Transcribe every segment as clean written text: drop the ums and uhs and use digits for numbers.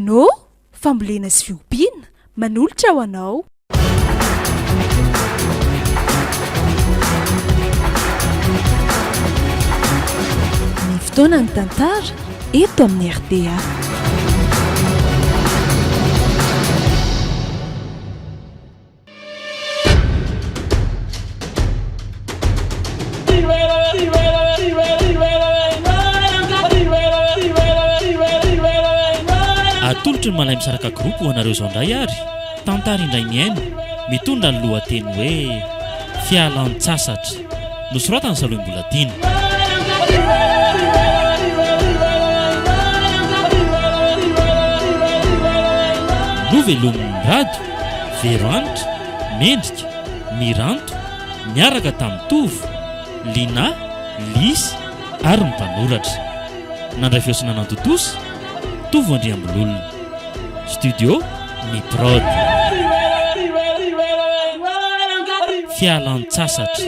Renault, fambolena sy fiompiana, manolotra ho anao. Ny fotoanan'ny tantara eto amin'ny rta. Atolotry ny Malaimisaraka Group ho anareo izao indray ary tantara indray mihaino mitondra ny lohateny hoe Fialan-tsasatra. Nosoratan'i Salohy Mbolatiana. Novelomin'ny Rado, Vero Hanitra, Mendrika, Miranto, niaraka tamin'i Tovo, Lina, Lisy ary ny mpanoratra. Nandray feo sy nanantontosa, Tovo Andriambololona. Studio Ny Prod. Fialan-tsasatra.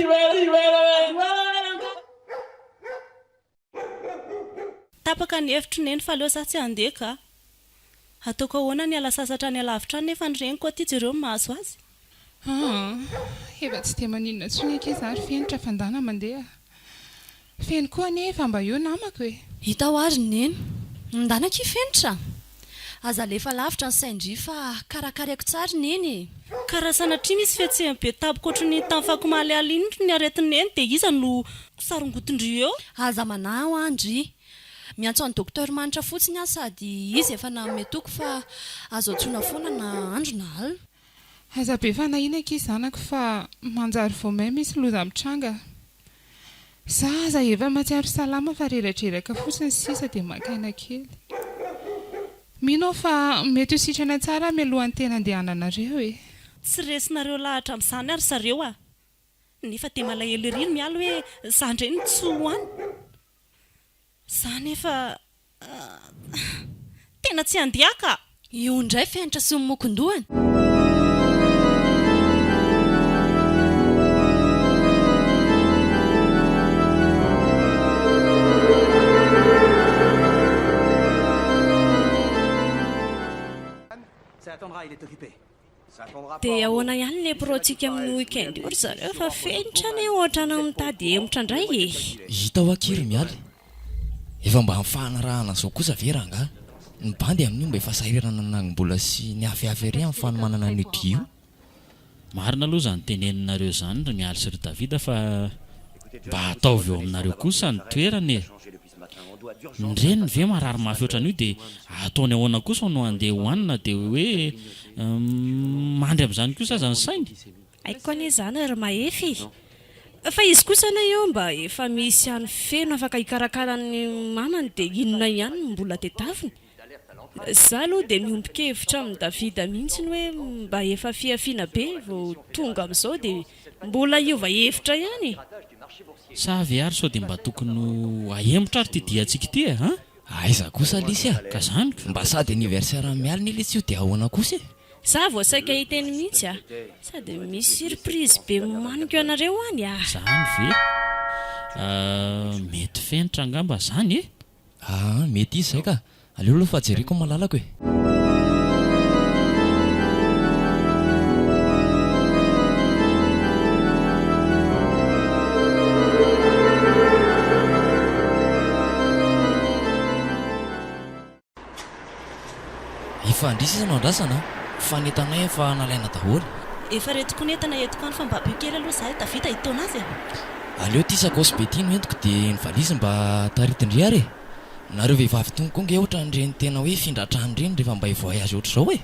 Tapaka ny hevitro neny fa aleo za tsy handeha ka. Ataoko ahoana ny hiala sasatra any alavitra any nefa ny reniko aty jereo ny mahazo azy. Aa, efa tsy dia maninona intsony akia za ry Fenitra fa ndana mandeha. Feno koa anie efa mba eo namako e! Hita ho ary Neny. Ndana akia Fenitra a! Aza alefa lavitra ny sain-dry fa karakaraiko tsara i Neny e! Ka raha sanatria misy fihetseham-be tampoka ohatran'iny tamin'ny fakomaly alina iny ny aretin'i Neny dia iza no sarongotin-dry eo? Aza manahy hoa ndry. Miantso an'i Docteur Manitra fotsiny aho sady izy efa nanome toky fa azo antsoina foana na andro na alina. Aza be fanahiana akia zanako fa manjary vao may misy loza mitranga. Za aza efa mahatsiaro salama fa reradreraka fotsiny sisa dia maka aina kely. Mino aho fa mety ho sitrana tsara mialohan'ny tena andehananareo e. Tsy resinareo lahatra amin'izany ary zareo a! Nefa dia malahelo ery ry Mialy hoe za indray no tsy ho any. Za nefa tena tsy handeha ka! Io indray fenitra sy ny mokon-dohany. Dia ahoana ihany le pro-tsika amin'io week-end io ry zareo fa fenitra anie ohatrana mitady hemotra indray e! Hita hoa akia ry Mialy, efa mba mifanarahana zao kosa ve rangaha? Ny bandy amin'io mba efa sahirana nanangom-bola sy niafiafy ery amin'ny fanomanana an'io dia io. Marina aloha izany teneninareo izany ry Mialy sy ry Davida fa mba ataovy eo aminareo kosa ny toerana e! Ny reniny ve marary mafy ohatran'io dia ataony ahoana kosa no handeha ho any na dia hoe mandry amin'izany kosa aza ny sainy? Haiko anie izany ry Mahefa e! Fa izy kosa anie eo mba efa misy any feno afaka hikarakara ny mamany dia inona ihany no mbola tedaviny? Za aloha dia miombon-kevitra amin'i Davida mihitsy hoe mba efa fihafiana be vao tonga amin'izao dia mbola hiova hevitra ihany e! Sa ve ary sao dia mba tokony ho ahemotra ary ity diantsika ity e? An? Aiza kosa lesy a! Ka zany ko! Mba sady anniversaire an'i Mialy ne lesy io dia ahoana kosa e? Za vao saika hiteny mihitsy a! Sady misy surprise be maniko anareo any a! Zany ve? Mety fenitra angamba zany e! Aa mety izy zay ka! Aleo aloha fa jereko ny malalako e! Efa ndry sisa no andrasana an! Fa ny entanay efa nalaina daholo. Efa reto koa ny entana entiko any fa mba ampio kely aloha za Davida hitaona azy e! Aleo ity sakaosy be ity no entiko dia ny valizy mba taritin-dry ary e! Nareo vehivavy itony koa nge ohatran'ireny tena hoe findra-trano ireny rehefa mba hi-voyage ohatr'izao e!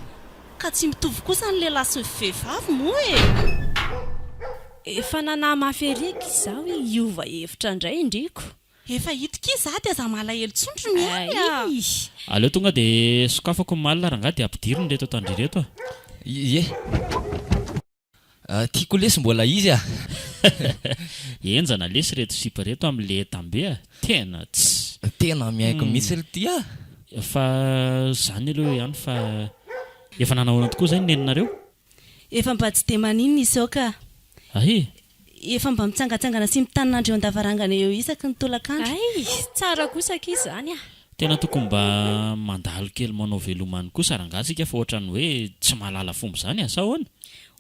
Ka tsy mitovy kosa ny lehilahy sy ny vehivavy moa e! Efa nanahy mafy ery akia za hoe hiova hevitra indray ndriko. Efa hita kia za dia aza malahelo tsony ry Mialy a! Ayy! Aleo tonga dia sokafako ny malle rangahy dia ampidirina ireto ato an-dry ireto a! Ie. Tiako lesy mbola izy a! Henjana lesy ireto sipa ireto amin'le entam-be a! Tena tsy. Tena mihaiko mihitsy lty a! Fa zany aloha ihany fa efa nanahoana tokoa zay ny neninareo? Efa mba tsy dia maninona izao ka. Ay! Efa mba mitsangantsangana sy mitanin'andro eo an-davarangana eo isaky ny tolakandro. Ay! Tsara kosa akia izany a! Tena tokony mba mandalo kely manao veloma any kosa rangaha tsika fa ohatran'ny hoe tsy mahalala fomba izany a! Sa ahoana?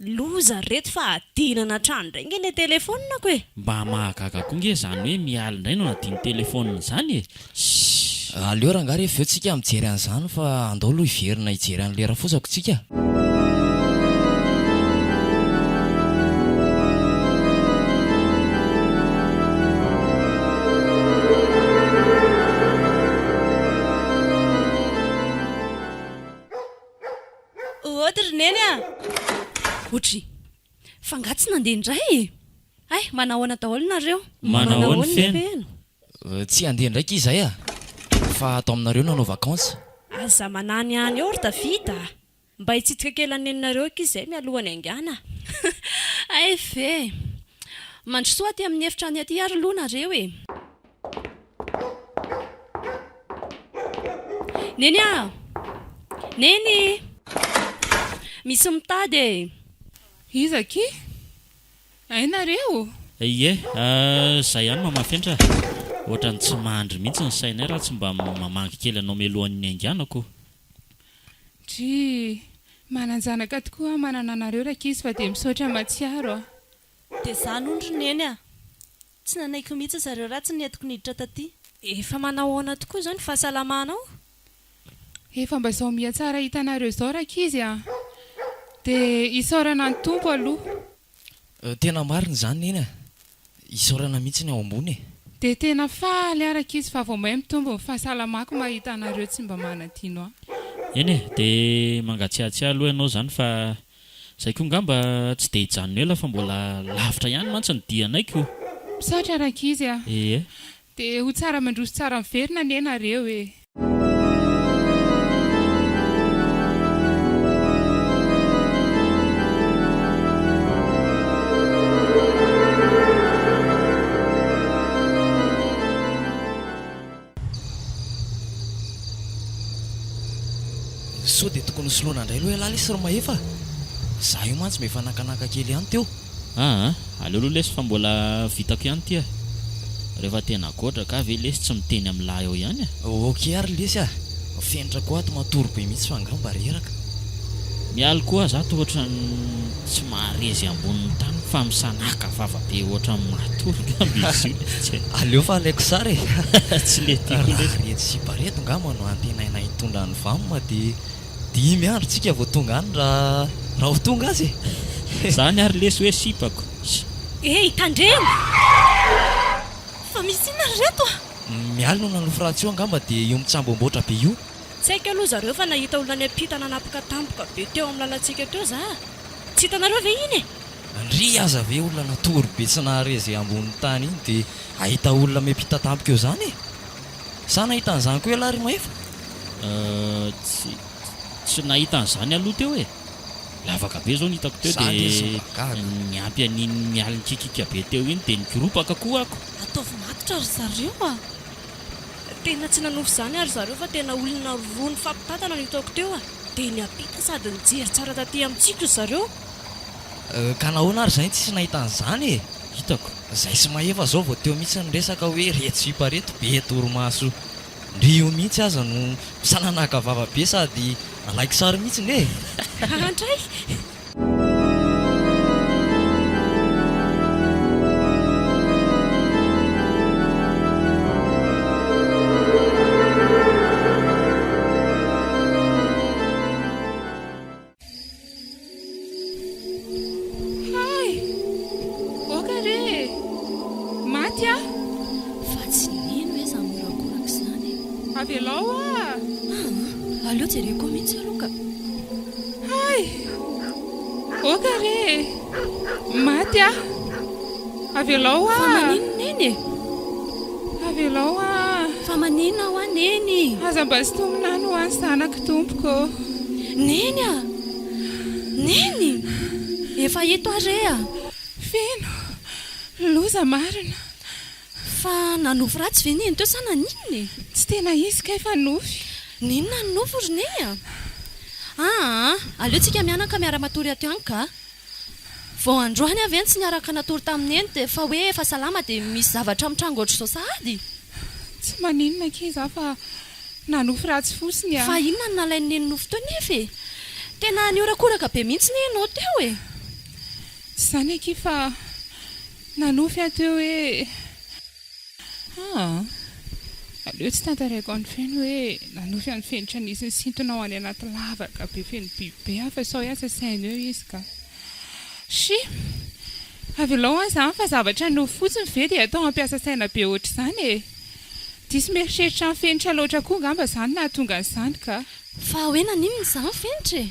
Loza ry reto fa adinana hatrany indray nge le telephone-ko e! Mba mahagaga koa nge izany hoe Mialy indray no nadino telephone izany e! Shhh! Aleo rangaha rehefa avy eo tsika mijery an'izany fa andao aloha hiverina hijery an'ilay rafozako tsika. Ody ry Neny a! Ohatry! Fa nga tsy nandeha indray e? Hay, manahoana daholo nareo? Manahoana Feno? Tsy handeha indray akia izahay a! Fa ato aminareo no hanao vacances. Aza manany any eo ry David a! Mba hitsidika kely an'i neninareo akia izay mialohan'ny haingana. Hay ve! Mandrosoa aty amin'ny efitrano aty ary aloha nareo e! Neny a! Neny! Misy mitady e! Iza akia? Hay nareo? Ie, zay ihany Mama Fenitra a! Ohatran'ny tsy mandry mihitsy ny sainay raha tsy mba mamangy kely anao mialohan'ny niainganako. Drii! Manan-janaka tokoa aho manana anareo rankizy fa dia misaotra mahatsiaro a! Dia zany hono ry Neny a! Tsy nanaiky mihitsy zareo raha tsy nentiko niditra taty. Efa manao ahoana tokoa izao ny fahasalamanao? Efa mba izao mihatsara hitanareo izao rankizy a! Dia isaorana ny Tompo aloha. Tena marina izany Neny a! Isaorana mihitsy ny ao ambony e! Dia tena faly aho rankizy fa vao may mitombo ny fahasalamako mahita anareo tsy mba manadino ahy. Eny e! Dia mangatsiatsiahy aloha ianao izany fa izay koa angamba tsy dia hijanona ela fa mbola lavitra ihany mantsy ny dianay ko! Misaotra rankizy a! Ee. Dia ho tsara mandroso tsara miverina anie nareo e! Sao dia tokony hosoloana indray aloha ialahy lesy ry Mahefa a! Za io mantsy mba efa nakanaka kely ihany teo. Aa, aleo aloha lesy fa mbola vitako ihany ity a! Rehefa tena godraka aho ve lesy tsy miteny amin'lah eo ihany a! Ok ary lesy a! Fenitra koa ato matory be mihitsy fa angamba reraka. Mialy koa za toa ohatran'ny tsy mahare izay ambonin'ny tany fa misanaka vava be ohatran'ny matory ngamba izy io lesy e! Aleo fa alaiko sary e! Tsy le tiako Raha lesy. reto sipa reto ngamba no antenaina hitondra ny vam dia Dimy andro tsika vao tonga any raha raha ho tonga aza e! Zany ary lesy hoe sipako. Hey, tandremo! Fa misy inona ry reto a? Mialy no nanofy ratsy io angamba dia io mitsamboamboatra be io. Tsy haiko aloha zareo fa nahita olona niampita nanapaka tampoka be teo amin'ny lalantsika teo za. Tsy hitanareo ve iny e? Ndry aza ve olona natory be tsy nahare izay ambony tany iny dia ahita olona miampita tampoka eo izany e? Sa nahita an'izany koa ialahy ry Mahefa? Euh, tsy, tsy nahita an'izany aloha teo e! Lavaka be izao no hitako teo Za nge dia mba gaga. niampy an'iny mialy nikikika be teo iny dia nikoropaka koa ako. Ataovy matotra ry zareo a! Tena tsy nanofy izany ary zareo fa tena olona roa nifampitantana no hitako teo a! Dia niampita sady nijery tsara taty amintsika ry zareo. Euh, ka nahoana ary zay tsisy nahita an'izany e? Hitako. Zay sy Mahefa zao vao teo mihitsy niresaka hoe reto sipa reto be torimaso ndry io mihitsy aza no misananaka vava be sady nalaiko sary mihitsy ne! Andray! Hay! Oka re e! Maty aho! Fa tsy nino ve izany horakoraka izany e? Avelao hoa! Aa! Aleo jereko mihitsy aloha ka! Hay! Oka re e! Maty aho! Avelao hoa! Fa maninona Neny e? Avelao hoa! Fa maninona hoa Neny? Aza mba sintomina any hoa ny zanako tompoko ô! Neny a! Neny! Efa eto aho re a! Feno! Loza marina! Fa nanofy ratsy ve Neny teo sa naninona e? Tsy tena izy kay fa nofy. N'inona ny nofy ry Neny a? Aa! Aleo tsika mianaka miara-matory ato ihany ka! Vao androany aho ve no tsy niaraka natory tamin'i Neny dia efa hoe efa salama dia misy zavatra mitranga ohatr'izao sahady? Tsy maninona akia za fa. Nanofy ratsy fotsiny aho. Fa inona no nalain'i Neny nofy teo nefa e? Tena nihorakoraka be mihitsy anie ianao teo e! Tsy izany akia fa nanofy aho teo hoe aa aleo tsy tantaraiko an'i Feno hoe nanofy an'i Fenitra nisy nisintona ho any anaty lavaka be feno biby be aho fa sao hiasa saina eo izy ka. Shi! Avelao an izany fa zavatra nofy fotsiny ve dia atao hampiasa saina be ohatr'izany e! Diso mieritreritra an'i Fenitra loatra koa angamba izany nahatonga an'izany ka. Fa hoe naninona izany Fenitra e?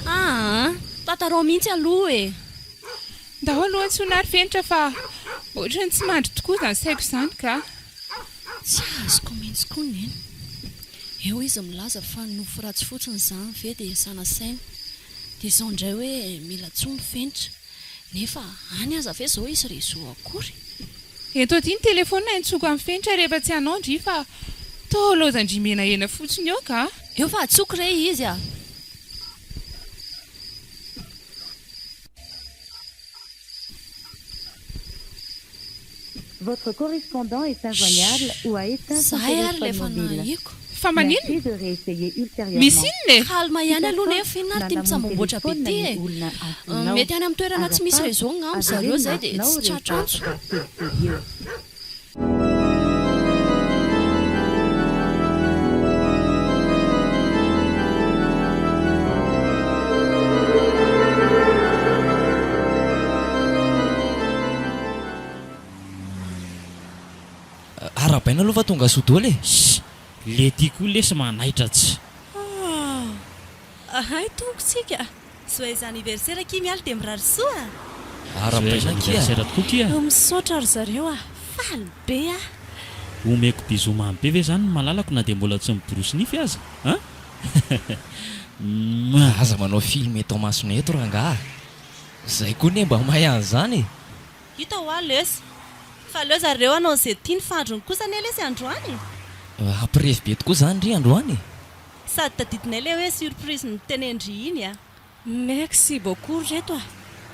Aa! Tantarao mihitsy aloha e! Ndao aloha antsoina ary Fenitra fa ohatran'ny tsy mandry tokoa izany saiko izany ka. Tsy azoko mihitsy koa Neny. Eo izy milaza fa nofy ratsy fotsiny izany ve dia iasana saina. Dia izao indray hoe mila antsoina Fenitra. Nefa any aza ve izao hisy réseau akory? Ento aty ny telephone hiantsoako an'i Fenitra rehefa tsy hanao ndry fa toa laozan-dry menahena fotsiny eo ka. Eo fa antsoiko re izy a! Votre correspondant est injoignable ou a éteint son Zahay ary téléphone ilay mobile. fanahiako. Fa Merci maninona? de réessayer ultérieurement. Misy inona e? Calme ihany aloha Catastrophe, nefa inona ary ity nandamony mitsamboamboatra be téléphone ity ny e? olona antsoinao. Mety any amin'ny toerana tsy misy Azafady, réseau angamba zareo avereno izay dia antsoinao tsy rehefa tratra antso. afaka kelikely eo. Arahabaina aloha fa tonga soa daholo e! Ssy! Le ty koa lesy manaitra tsy. Ah! Hay tonga tsika! Joyeux anniversaire akia Mialy dia mirary soa a! Joyeux Arahabaina akia! anniversaire tokoa kia! Misaotra ry zareo a! Faly be aho! Omeko bisous mamy be ve zany ny malalako na dia mbola tsy miborosy nify aza an? Mouah! Aza manao film eto amasonay eto rangaha a! Zay koa ne mba mahay an'izany e! Hita hoa lesy. Fa aleo zareo hanao ze tiany fa androny kosa anie lesy androany e! Hampirevy be tokoa zany ry androany e! Sady tadidinay le hoe surprise notenendry iny a! Merci beaucoup ry reto a!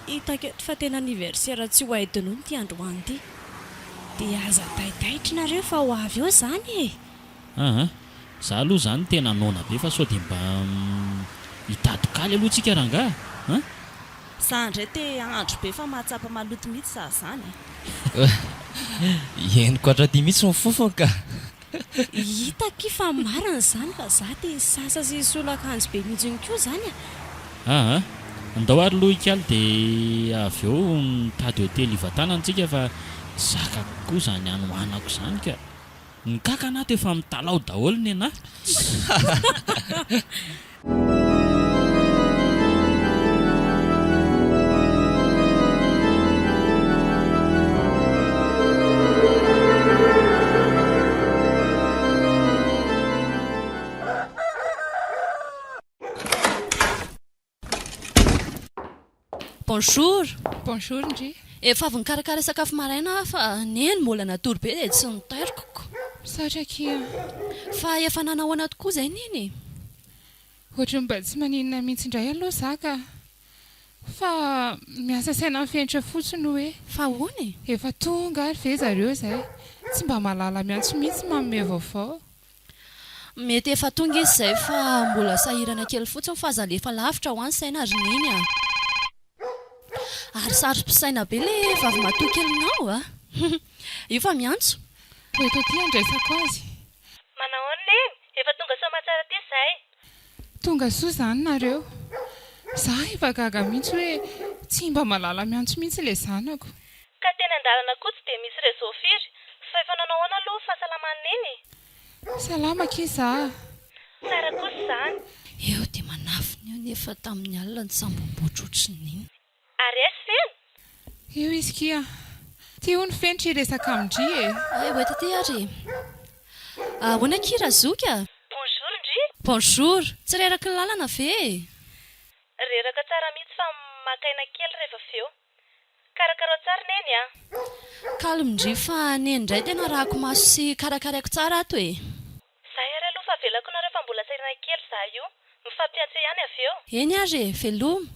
Hitako eto fa tena anniversaire tsy ho haidinoina ity androany ity. Dia aza taitaitra nareo fa ho avy eo izany e! Aa! Za aloha zany tena noana be fa sao dia mba hitady kaly aloha tsika rangaha a! Za ndray te hahandro be fa mahatsapa maloto mitsy za zany e. Henoko hatraty mihitsy ny fofony ka. Hita akia fa marina izany fa za te hisasa sy hisolo akanjo be mihitsiny koa izany a! Aa! Andao ary aloha ikaly dia avy eo mitady hotely hivantanana tsika fa tsy zakako koa izany hanohanako izany ka. Ny kankana ato efa mitalaho daholo nenah. Bonjour. Bonjour ndry. Efa avy nikarakara sakafo maraina aho fa neny mbola natory be dia tsy notairiko ko. Misaotra akia. Fa efa nanahoana tokoa izay neny e? Ohatran'ny mba tsy maninona mihitsy indray aloha za ka. Fa miasa saina mifenitra fotsiny hoe. Fa ahoana e? Efa tonga ary ve zareo izay? Tsy mba mahalala miantso mihitsy manome vaovao. Mety efa tonga izy izay fa mbola sahirana kely fotsiny fa aza alefa lavitra hoa ny saina ry Neny a! Ary saro-pisaina be le vavimatoa kelinao a! Io fa miantso. Eto aty andraisako azy. Manahoana Neny? Efa tonga soamatsara aty izahay. Tonga soa izany nareo. Za efa gaga mihitsy hoe tsy mba malala miantso mihitsy ilay zanako. Ka teny an-dalana koa tsy dia misy réseau firy. Fa efa nanao ahoana aloha ny fahasalaman'i Neny e? Salama akia za a! Tsara kosa izany. Eo dia manafina eo nefa tamin'ny alina nitsamboamboatra ohatry ny inona. Ary aiza feno? Io izy kia. Ty hono fenitra hiresaka amin-dry e. Hay ho eto aty ary e. Ahoana akia Razoky a? Bonjour ndry. Bonjour. Tsy reraky ny lalana ve e? Reraka tsara mihitsy fa maka aina kely rehefa avy eo. Karakarao tsara Neny a! Calme ndry fa Neny indray tena arahako maso sy karakaraiko tsara ato e. Zay ary aloha fa avelako nareo fa mbola sahirana kely za io. Mifampiantso ihany avy eo. Eny ary e, veloma.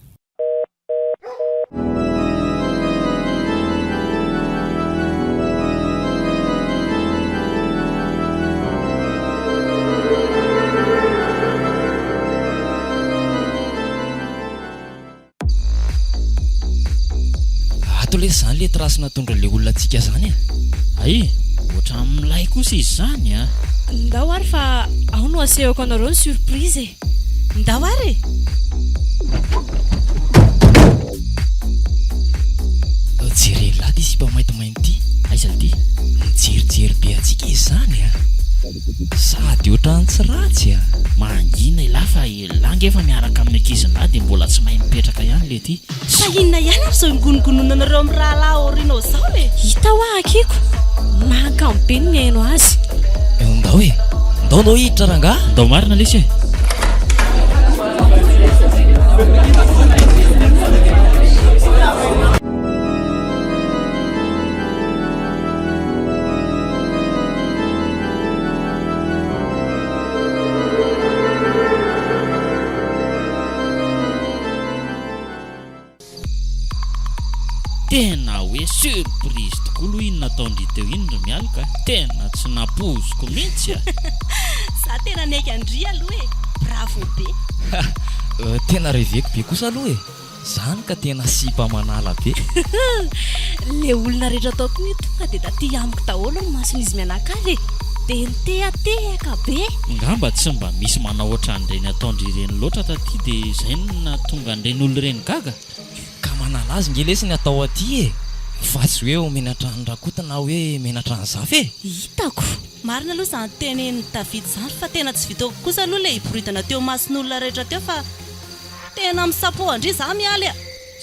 taratasy natondron'ilay olona antsika izany e! Hay! Ohatran'ny milay kosa izy izany a! Ndao ary fa ao no asehoko anareo ny surprise e! Ndao ary e! Jereo lahy ity sipa maintimainty ity. Aiza ity? Mijerijery be antsika izy izany a! Sady ohatran'ny tsy ratsy a! Mangina elah fa elah nge efa miaraka amin'ny ankizin'lah dia mbola tsy mahay mipetraka ihany le ty. Fa inona ihany ary izao ingonongononanareo amin'ny rahalahy aoriana ao izao e? Hita hoa akiko, mahakamo be ny mihaino azy. Ndao e! Ndao ndao hiditra rangaha! Ndao marina lesy e! Tena hoe surprise tokoa aloha iny nataon-dry teo iny ry Mialy ka! Tena tsy nampoiziko mihitsy a! Za tena niaiky an-dry aloha e! Bravo be! Tena reveko be kosa aloha e! Zany ka tena sipa manala be! Le olona rehetra tao koa anie tonga dia taty amiko daholo ny mason'izy mianakavy e! Dia nitehatehaka be! Ngamba tsy mba misy manao ohatran'ireny ataon-dry ireny loatra taty dia izay no nahatonga an'ireny olona ireny gaga. Ka manala azy nge lesy ny atao aty e! Fa tsy hoe omenatra an'i Rakoto na hoe menatra an'i Zafy e! Hitako! Marina aloha izany tenenin'i David izany fa tena tsy vitako kosa aloha ilay hiboridana teo imason'olona rehetra teo fa tena misapoa-ndry za mialy a!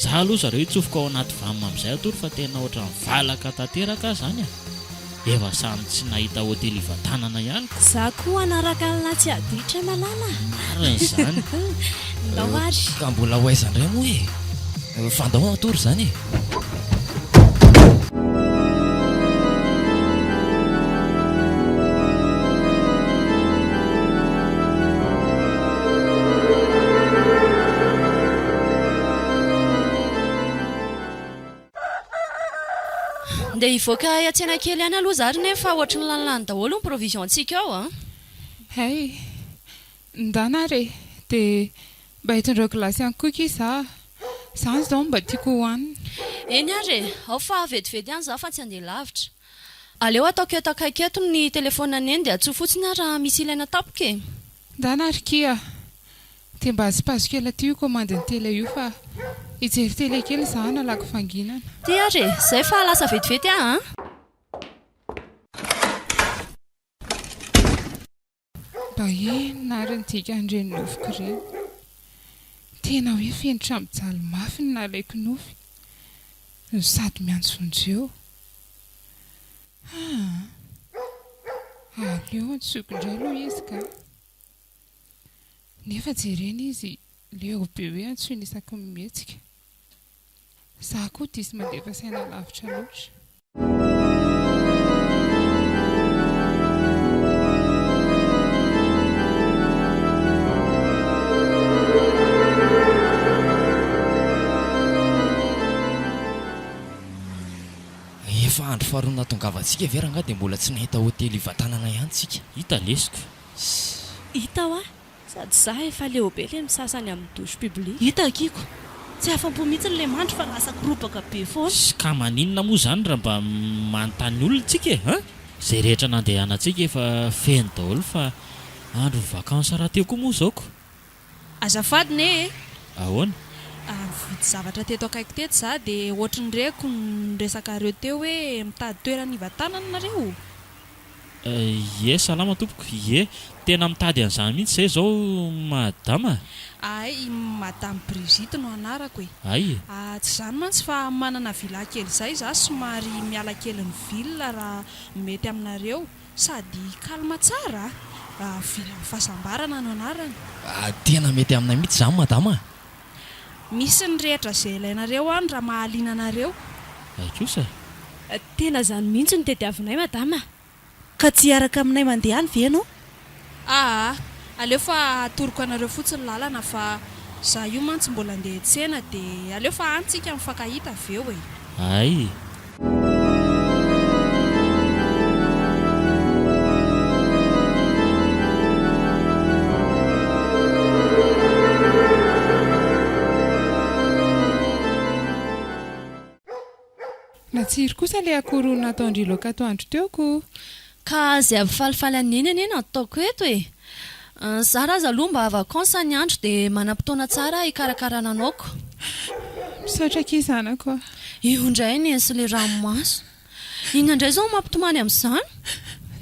Za aloha zareo hitsofoka ao anaty vam amizay atory fa tena ohatran'ny valaka tanteraka aho zany a! Efa samy tsy nahita hotely hivantanana ihany ko! Za koa hanaraka an'lah tsy haditra malala a! Marina izany! Ndao ary! Ka mbola ho aiza indray moa e! Fa ndao hatory izany e! Ndeha hivoaka hiantsena kely ihany aloha za ry neny fa ohatry ny lanilany daholo ny provision-tsika ao an! Hay! Ndana ary e! Dia mba itondrao gilasy ihany koa akia za a! Izany izao no mba tiako hohanina. Eny ary e! Ao fa vetivety ihany za fa tsy handeha lavitra. Aleo ataoko eto akaiky eto ny telefaonina neny dia antsoy fotsiny aho raha misy ilaina tampoka e! Ndana ary kia a! Dia mba azipazo kely aty io commande ny télé io fa hijery télé kely za hanalako fanginana. Ty ary e! Zay fa lasa vetivety aho an! Mba inona ary ny dikan'ireny nofiko ireny? Tena hoe feno tramijaly mafy ny nalaiko nofy no sady miantso vonjeo. Aa! Aleo antsoiko indray aloha izy ka! Nefa jerena izy leo be hoe antsoina isaky ny mihetsika. Za koa diso mandefa saina lavitra loatra. Efa andro faharoa nahatongavantsika ve rangahy dia mbola tsy nahita hotely hivantanana ihany tsika? Hita lesiko. Hita hoa. Sady za efa leo be le misasa any amin'ny douche publique. Hita akiko. Tsy afa-po mihitsy le mandry fa lasa korobaka be foana. Ka maninona moa izany raha mba manontany olona tsika e an! Izay rehetra nandehanantsika efa feno daholo fa andro vacances rahateo koa moa izao ko! Azafady ne e! Ahoana? Nividy zavatra teto akaiky teto za dia ohatry ny reko ny resakareo teo hoe mitady toerana hivantanana nareo? Ie, salama tompoko. Ie, tena mitady an'izany mihitsy izay izao madama a. Hay, madame Brigitte no anarako e. Hay e. Tsy izany mantsy fa manana villa kely izay za somary miala kely ny ville raha mety aminareo sady calme tsara a. Villa Fahasambarana no anarany. Tena mety aminay mihitsy izany madama a. Misy ny rehetra izay ilainareo any raha mahaliana anareo. Hay kosa. Tena izany mihitsy no tediavinay madama a! Ka tsy hiaraka aminay mandeha any ve ianao? Aa! Aleo fa atoroko anareo fotsiny lalana fa za io mantsy mbola andeha hiantsena dia aleo fa any tsika mifankahita avy eo e! Hay! Na Matsiro kosa ilay akoho rony nataon-dry laoka atoandro teo ko. Ka izay hampifalifaly an'i Neny anie no ataoko eto e! Zara aza aloha mba vacances ny andro dia manam-potoana tsara hikarakarana anao ko. Misaotra akia zanako a! Io indray Neny sy ilay ranomaso. Inona indray izao no mampitomany amin'izany?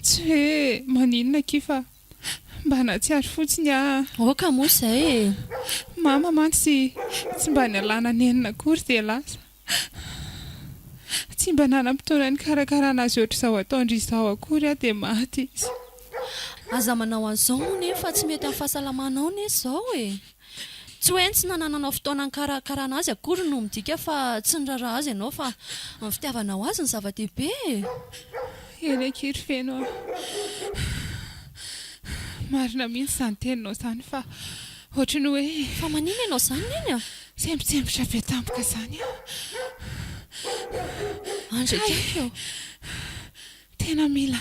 Tsy hoe maninona akia fa mba nahatsiaro fotsiny aho. Aoka moa izay e! Mama mantsy tsy mba nialana nenina akory dia lasa. Tsy mba nanam-potoana nikarakarana azy ohatr'izao ataon-dry izao akory aho dia maty izy. Aza manao an'izao moa neny fa tsy mety amin'ny fahasalamanao anie izao e! Tsy hoe ny tsy nanananao fotoana nikarakarana azy akory no midika fa tsy niraharaha azy ianao fa ny fitiavanao azy no zava-dehibe e! Eny akia ry Feno a! Marina mihitsy izany teninao izany fa ohatry ny hoe. Fa maninona ianao izany neny a? Semposempotra be tampoka izany aho. Andry akaiky eo. Tena mila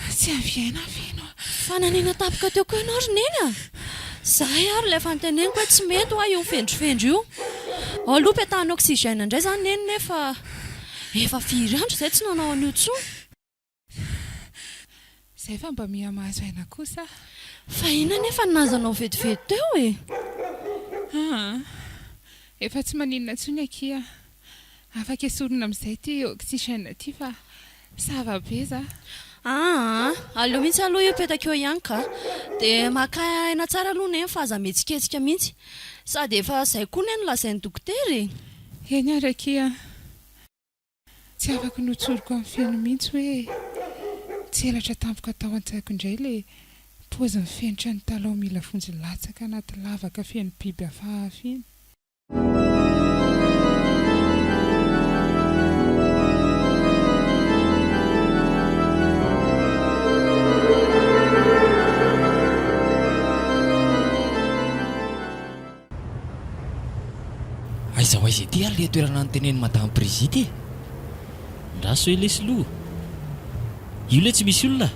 tsy avy aina aho Feno a. Fa nanina tampoka teo koa ianao ry Neny a! Zay ary ilay efa noteneniko hoe tsy mety hoa io mifendrofendro io. Ao aloha petahana oxygène indray izany Neny nefa efa firy andro izay tsy nanao an'io intsony. Zay fa mba miha mahazo aina kosa. Fa inona anefa no nahazanao vetivety teo e? Aa, efa tsy maninona intsony akia. Afaka esorina amin'izay ity oxygène ity fa ça va be za. Aa, aleo mihitsy aloha io petaka eo ihany ka. Dia maka aina tsara aloha neny fa aza mihetsiketsika mihitsy. Sady efa izay koa anie no lazain'ny dokotera e. Eny ary akia. Tsy afaka notsoriko amin'i Feno mihitsy hoe tselatra tampoka tao an-tsaiko indray ilay paozin'i Fenitra nitalaho mila vonjy latsaka anaty lavaka feno biby hafahafa iny. Aiza ho aiza ity ary le toerana notenenin'i madame Brigitte e? Ndraso hoe lesy loha. Io le tsy misy olona?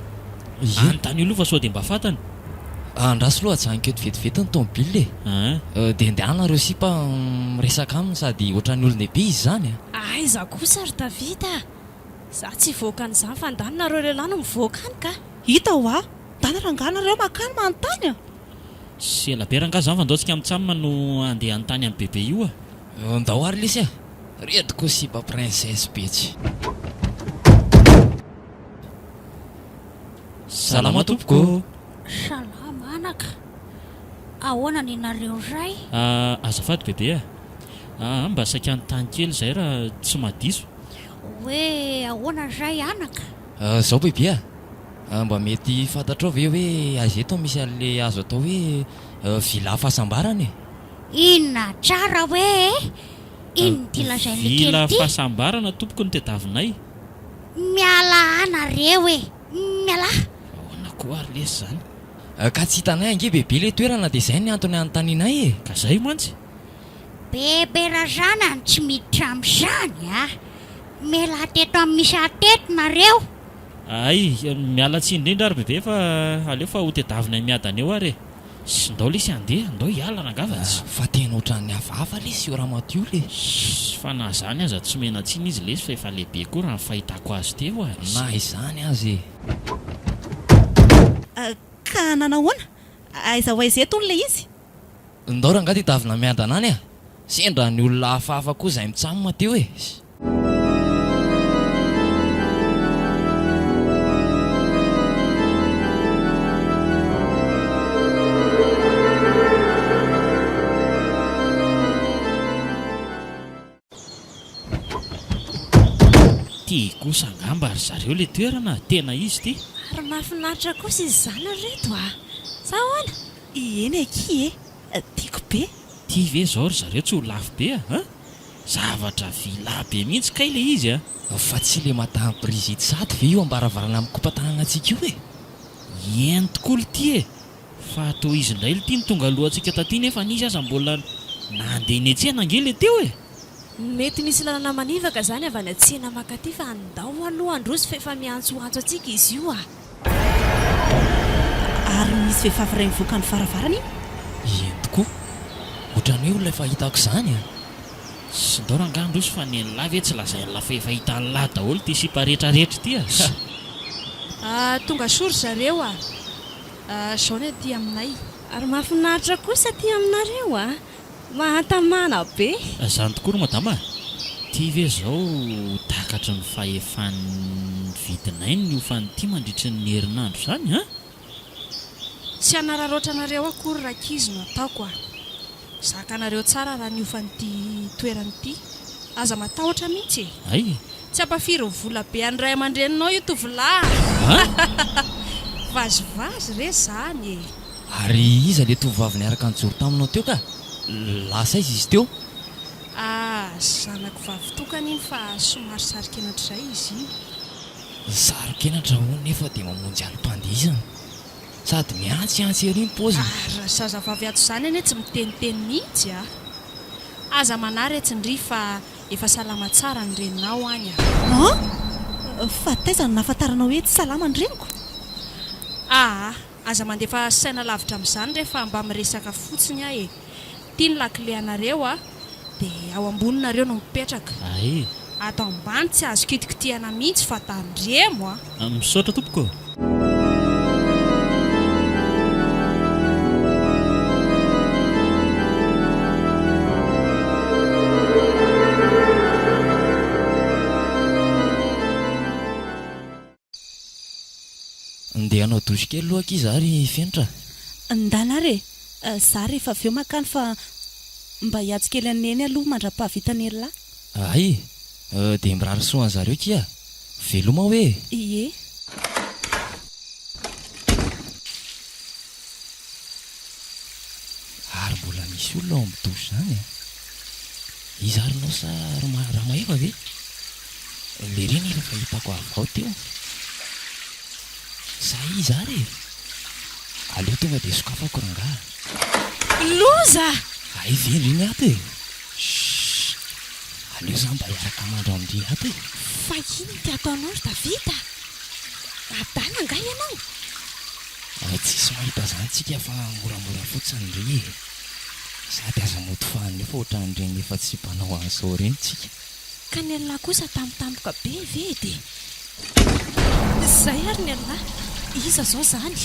Ie. Anontanio aloha fa sao dia mba fantany. Andraso aloha ajanoko eto vetivety ny tomobile e. An. Dia ndehana nareo sipa miresaka aminy sady ohatran'ny olon-dehibe izy izany a. Aiza kosa ry David a! Za tsy hivoaka an'izany fa ndany nareo lehilahy no mivoaka any ka! Hita hoa! Ndana rangahy nareo makany manontany a! Tsy ela be rangaha zany fa ndao tsika mitsam no andeha hanontany an'i bebe io a! Ndao ary lesy a! Reto koa sipa princesse be tsy. Salama tompoko ô! Salama anaka! Ahoana ny nareo ray? Azafady bebe a! Aa mba saika hanontany kely izay raha tsy mahadiso. Hoe ahoana izay anaka? Zao bebe a! Mba mety fantatrao ve hoe aiza eto misy an'le azo atao hoe villa fahasambarana e? Inona tsara hoe e? Inona ity lazain'le kely Villa ity? fahasambarana tompoko no tediavinay. Mialà nareo e! Mialà! Ahoana koa ary lesy izany? Ka tsy hitanay ange bebe le toerana dia izay ny antony anontanianay e! Ka zay mantsy! Bebe Razanany tsy miditra amin'izany a! Mialà teto amin'ny misy ahy teto nareo! Hay, miala tsiny indrindra ary bebe fa aleo fa ho tedavina miadana eo ary e! Sy ndao lesy handeha, ndao hiala rangaha fa tsy. Fa tena ohatran'ny hafahafa lesy io ramatoa io le. Sy fa na zany aza tsy omena tsiny izy lesy fa efa lehibe koa raha ny fahitako azy teo a! Na izany aza e! Ka nanahoana? Aiza ho aiza eto hono ilay izy? Ndao rangaha tedavina miadana any a! Sendra ny olona hafahafa koa izay mitsam teo e! Ty kosa angamba ry zareo le toerana a! Tena izy ty! Ary mahafinaritra kosa izy izany ry reto a! Sa ahoana? Eny akia e! Tiako be! Ty ve zao ry zareo tsy ho lafo be a! An! Zavatra villa be mihitsy kay le izy a! Fa tsy le madame Brigitte sady ve io ambaravarana mikopa-tanana antsika io e! Eny tokoa lty e! Fa toa izy indray lty no tonga alohantsika taty nefa izy aza mbola nandeha niantsena ange le teo e! Mety misy lalana manivaka zany avy any an-tsena mankaty fa andao aloha handroso fa efa miantsoantso antsika izy io a! Ary nisy vehivavy iray nivoaka ny varavarana iny. Eny tokoa! Ohatran'ny hoe olona efa hitako izany a! Ndao rangahy handroso fa nen'lah ve tsy lazain'lah fa efa hitan'lah daholo ity sipa retraretra ity a! Ah, tonga soa ry zareo a! Zao ny aty aminay. Ary mahafinaritra kosa aty aminareo a! Mahatamana be! Zany tokoa ry madama a! Ty ve zao takatry ny fahefan'ny vidinay ny hofan'ity mandritry ny herinandro zany an? Tsy hanararaotra anareo akory rankizy no ataoko a! Zakanareo tsara raha ny hofan'ity toerana ity. Aza matahotra mihitsy e! Hay! Tsy hampafiry ny vola be an'ny ray aman-dreninao io tovolahy a! Vazivazy re zany e! Ary iza le tovovavy niaraka nijoro taminao teo ka? Lasa aiza izy teo? Ah, zanako vavy tokana iny fa somary saro-kenatra izay izy iny. Saro-kenatra hono nefa dia mamonjy alim-pandihizana. Sady mihantsihantsy ery ny paoziny. Ary raha zazavavy ato izany anie tsy miteniteny mihitsy a! Aza manahy retsy ndry fa efa salama tsara ny reninao any a! An! Fa taiza no nahafantaranao hoe tsy salama ny reniko? Aa! Aza mandefa saina lavitra amin'izany re fa mba miresaka fotsiny aho e! Ty ny lakile anareo a! Dia ao ambony nareo no mipetraka. Ay! Ato ambany tsy azo kitikitihana mihitsy fa tandremo a! Misaotra tompoko ô! Ndeha hanao douche kely aloha akia za ry Fenitra a! Ndana ary e! Za rehefa avy eo mankany fa mba hiantso kely an'i Neny aloha mandra-pahavitan'i elah. Hay! Dia mirary soa an'zareo akia! Veloma hoe e! Ie. Ary mbola misy olona ao amin'ny douche zany a! Iza ary nao sa Ramahefa ve? Lery anie efa hitako avy ao teo. Sa iza ary e? Aleo tonga dia sokafako rangaha. Loza! Hay ve ndry ny ato e? Chut! Aleo za mba hiaraka mandro amin-dry ato e! Fa inona ity ataonao ry Davida a? Adala angaha ianao? Tsisy mahita izany tsika fa moramora fotsiny ndry e! Sady aza mody fahanina eo fa ohatran'ireny efa tsy mpanao an'izao ireny tsika. Ka ny an'lah kosa tampotampoka be ve de. Zay ary ny an'lah! Iza zao zany?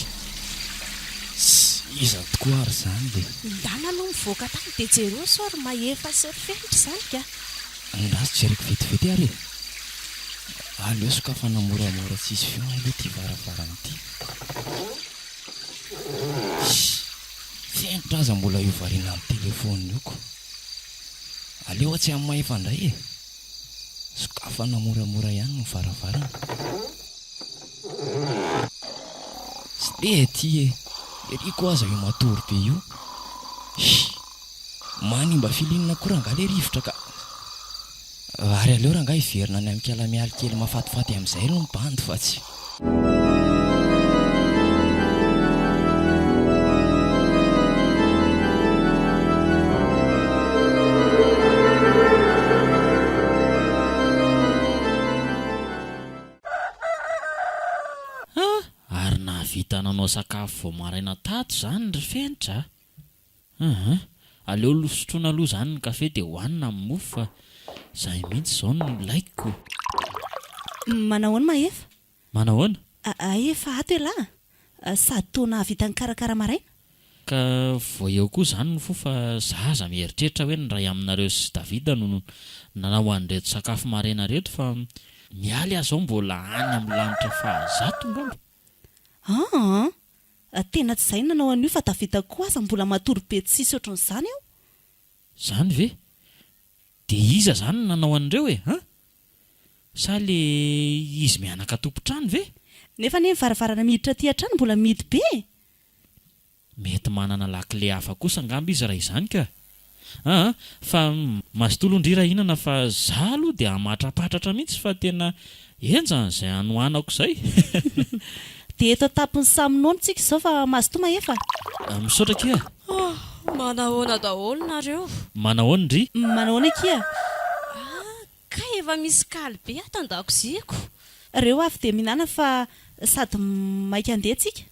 Tss! Iza tokoa ary zany le. Ndana aloha mivoaka tany de jereo sao ry Mahefa sy ry Fenitra izany ka. Andraso jereko vetivety ary e! Aleo sokafana moramora tsisy feo aloha ity varavarana ity. Tss! Fenitra aza mbola io variana amin'ny telefaonina io ko. Aleo atsy amin'ny Mahefa indray e! Sokafana moramora ihany ny varavarana. Tsy te aty e! Ery koa aza io matory be io. Hi! Manimba feeling koa rangahy le rivotra ka! Ary aleo rangahy hiverina any amin'ikala mialy kely mahafatifaty amin'izay aloha ny bandy fa tsy. Ary nahavita nanao sakafo vao maraina tato izany ry Fenitra a! Hum aleo aloha sotroina aloha izany ny kafe dia hohanina ny mofo fa izay mihitsy izao no ilaiko. Manahoana Mahefa? Manahoana? Hay efa ato ialahy a! Sady toa nahavita nikarakara maraina. Ka vao eo koa izany ny fo fa za aza mieritreritra hoe ny iray aminareo sy Davida no nanao an'ireto sakafo maraina ireto fa Mialy aho izao mbola any amin'ny lanitra fahazato angamba. Aa! Tena tsy izay no nanao an'io fa Davida koa aza mbola matory be tsisy ohatran'izany eo. Zany ve? Dia iza zany no nanao an'ireo e? An? Sa le izy mianaka tompon-trano ve? Nefa anie ny varavarana miditra aty hatrany mbola mihidy be e! Mety manana lakile hafa kosa angamba izy raha izany ka! Aa fa mazotoa aloha ndry raha hihinana fa za aloha dia hamatrapatratra mihitsy fa tena henjana izay hanohanako izay. Dia eto an-tampon'ny samy nono tsika izao fa mazotoa Mahefa a! Misaotra akia! Manahoana daholo nareo? Manahoana ndry? Manahoana akia? Ah, kay efa misy kaly be ato an-dakoziako. Reo avy dia mihinana fa sady maika andeha tsika.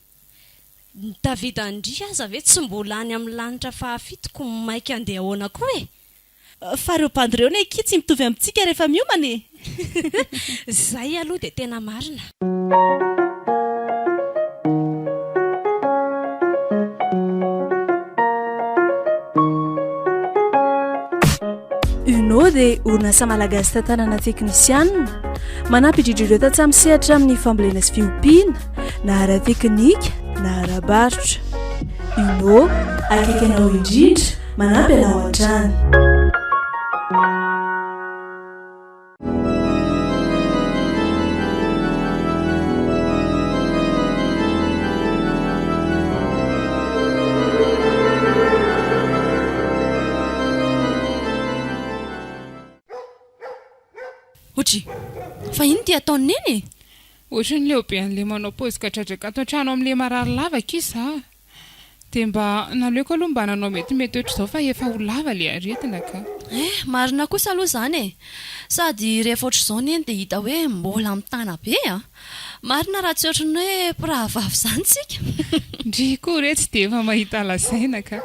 Ny David Andry aza ve tsy mbola any amin'ny lanitra fahafito ko maika andeha ahoana koa e? Fa reo bandy reo ne akia tsy mitovy amintsika rehefa miomana e! Zay aloha dia tena marina. Uno dia orinasa malagasy tantanana teknisianina, manampy indrindra ireo tantsaha misehatra amin'ny fambolena sy fiompiana, na ara-teknika na ara-barotra. Uno, akaiky anao indrindra, manampy anao hatrany. Otry, fa inona ity ataon'i Neny e? Ohatry ny leo be an'ilay manao paozy kadradraka ato an-trano amin'ilay marary lava akia za. Dia mba naleoko aloha mba nanao metimety ohatr'izao fa efa ho lava ilay aretina ka. Eh, marina kosa aloha izany e! Sady rehefa ohatr'izao Neny dia hita hoe mbola mitana be a! Marina raha tsy ohatry ny hoe mpirahavavy izany tsika. Ndry koa re tsy dia efa mahita lazaina ka!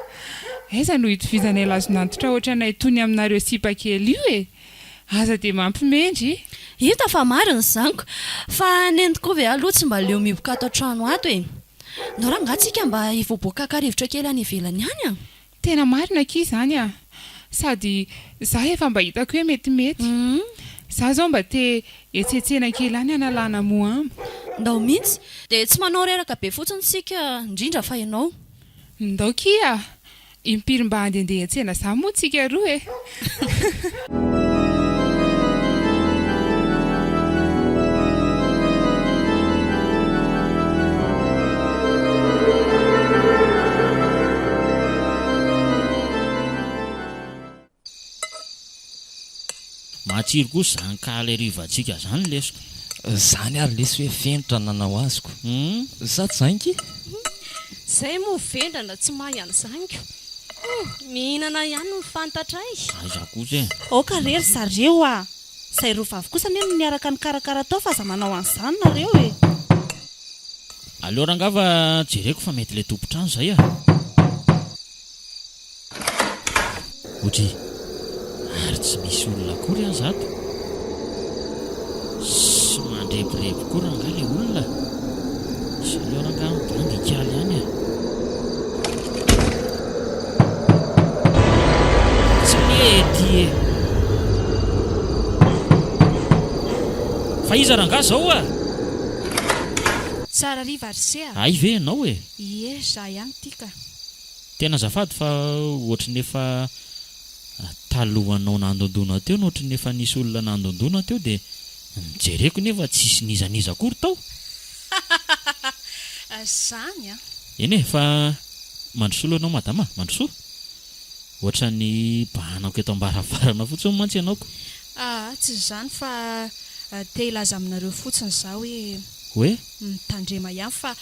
Aiza no hitovizanay lazon'antitra ohatranay tony aminareo sipa kely io e! Aza dia mampimendry. Hita fa marina izany ko! Fa Neny tokoa ve aloha tsy mba leo mihiboka ato an-trano ato e! Ndao rangaha tsika mba hivoaboaka haka rivotra kely any ivelany any a! Tena marina akia izany a! Sady za efa mba hitako hoe metimety. Za zao mba te hetsetsena kely any hanalana moam. Ndao mihitsy! Dia tsy manao reraka be fotsiny tsika, indrindra fa ianao. Ndao kia! Impiry mba handehandeha hiantsena za moa tsika roa e! Matsiro kosa zany kaly harivantsika zany lesoka. Zany ary lesy hoe fenitra ny nanao azoko. Sa tsy zany ki? Zay moa vendrana tsy mahay an'izany ko. Hum, mihinana ihany no fantatray. Aiza kosa e. Aoka re ry zareo a! Zay roa vavy kosa anie no niaraka nikarakara tao fa aza manao an'izany nareo e! Aleo rangaha fa jereko fa mety le tompon-trano zay a! Odry, ary tsy misy olona akory aza ato. Sy mandrebireby koa rangaha ilay olona. Sy aleo rangaha mibandy hikaly ihany e. Tsy mety e. Fa iza rangaha zao a? Tsara hariva ry se a! Hay ve ianao e? Ie, za ihany ity ka. Tena azafady fa ohatry ny efa talohanao nandondona teo no ohatry ny efa nisy olona nandondona teo dia nojereko nefa tsisy n'iza n'iza akory tao. Zany an! Eny e, fa mandrosoa aloha ianao madama a, mandrosoa. Ohatran'ny bahanako eto am-baravarana fotsiny mantsy ianao ko. Aa, tsy izany fa te hilaza aminareo fotsiny izaho hoe. Hoe? Mitandrema ihany fa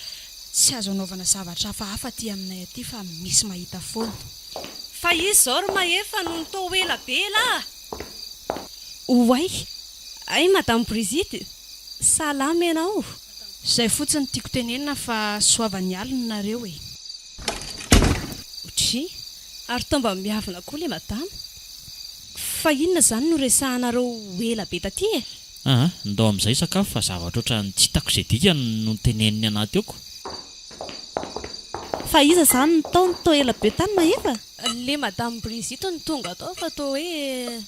Tsy azo anaovana zavatra hafahafa aty aminay aty fa misy mahita foana. Fa iza izao ry Mahefa no nitao ela be elah a! Oay! Hay Madame Brigitte! Salama ianao! Zay fotsiny tiako tenenina fa soava ny alina nareo e! Otri! Ary toa mba miavona koa le madama! Fa inona izany no resahanareo ela be taty e? Aa, ndao amin'izay hisakafo fa zavatra ohatran'ny tsy hitako izay dikany no teneniny anah teo ko. Fa iza izany no tao no toa ela be tany Mahefa? Le madame Brigitte no tonga tao fa toa hoe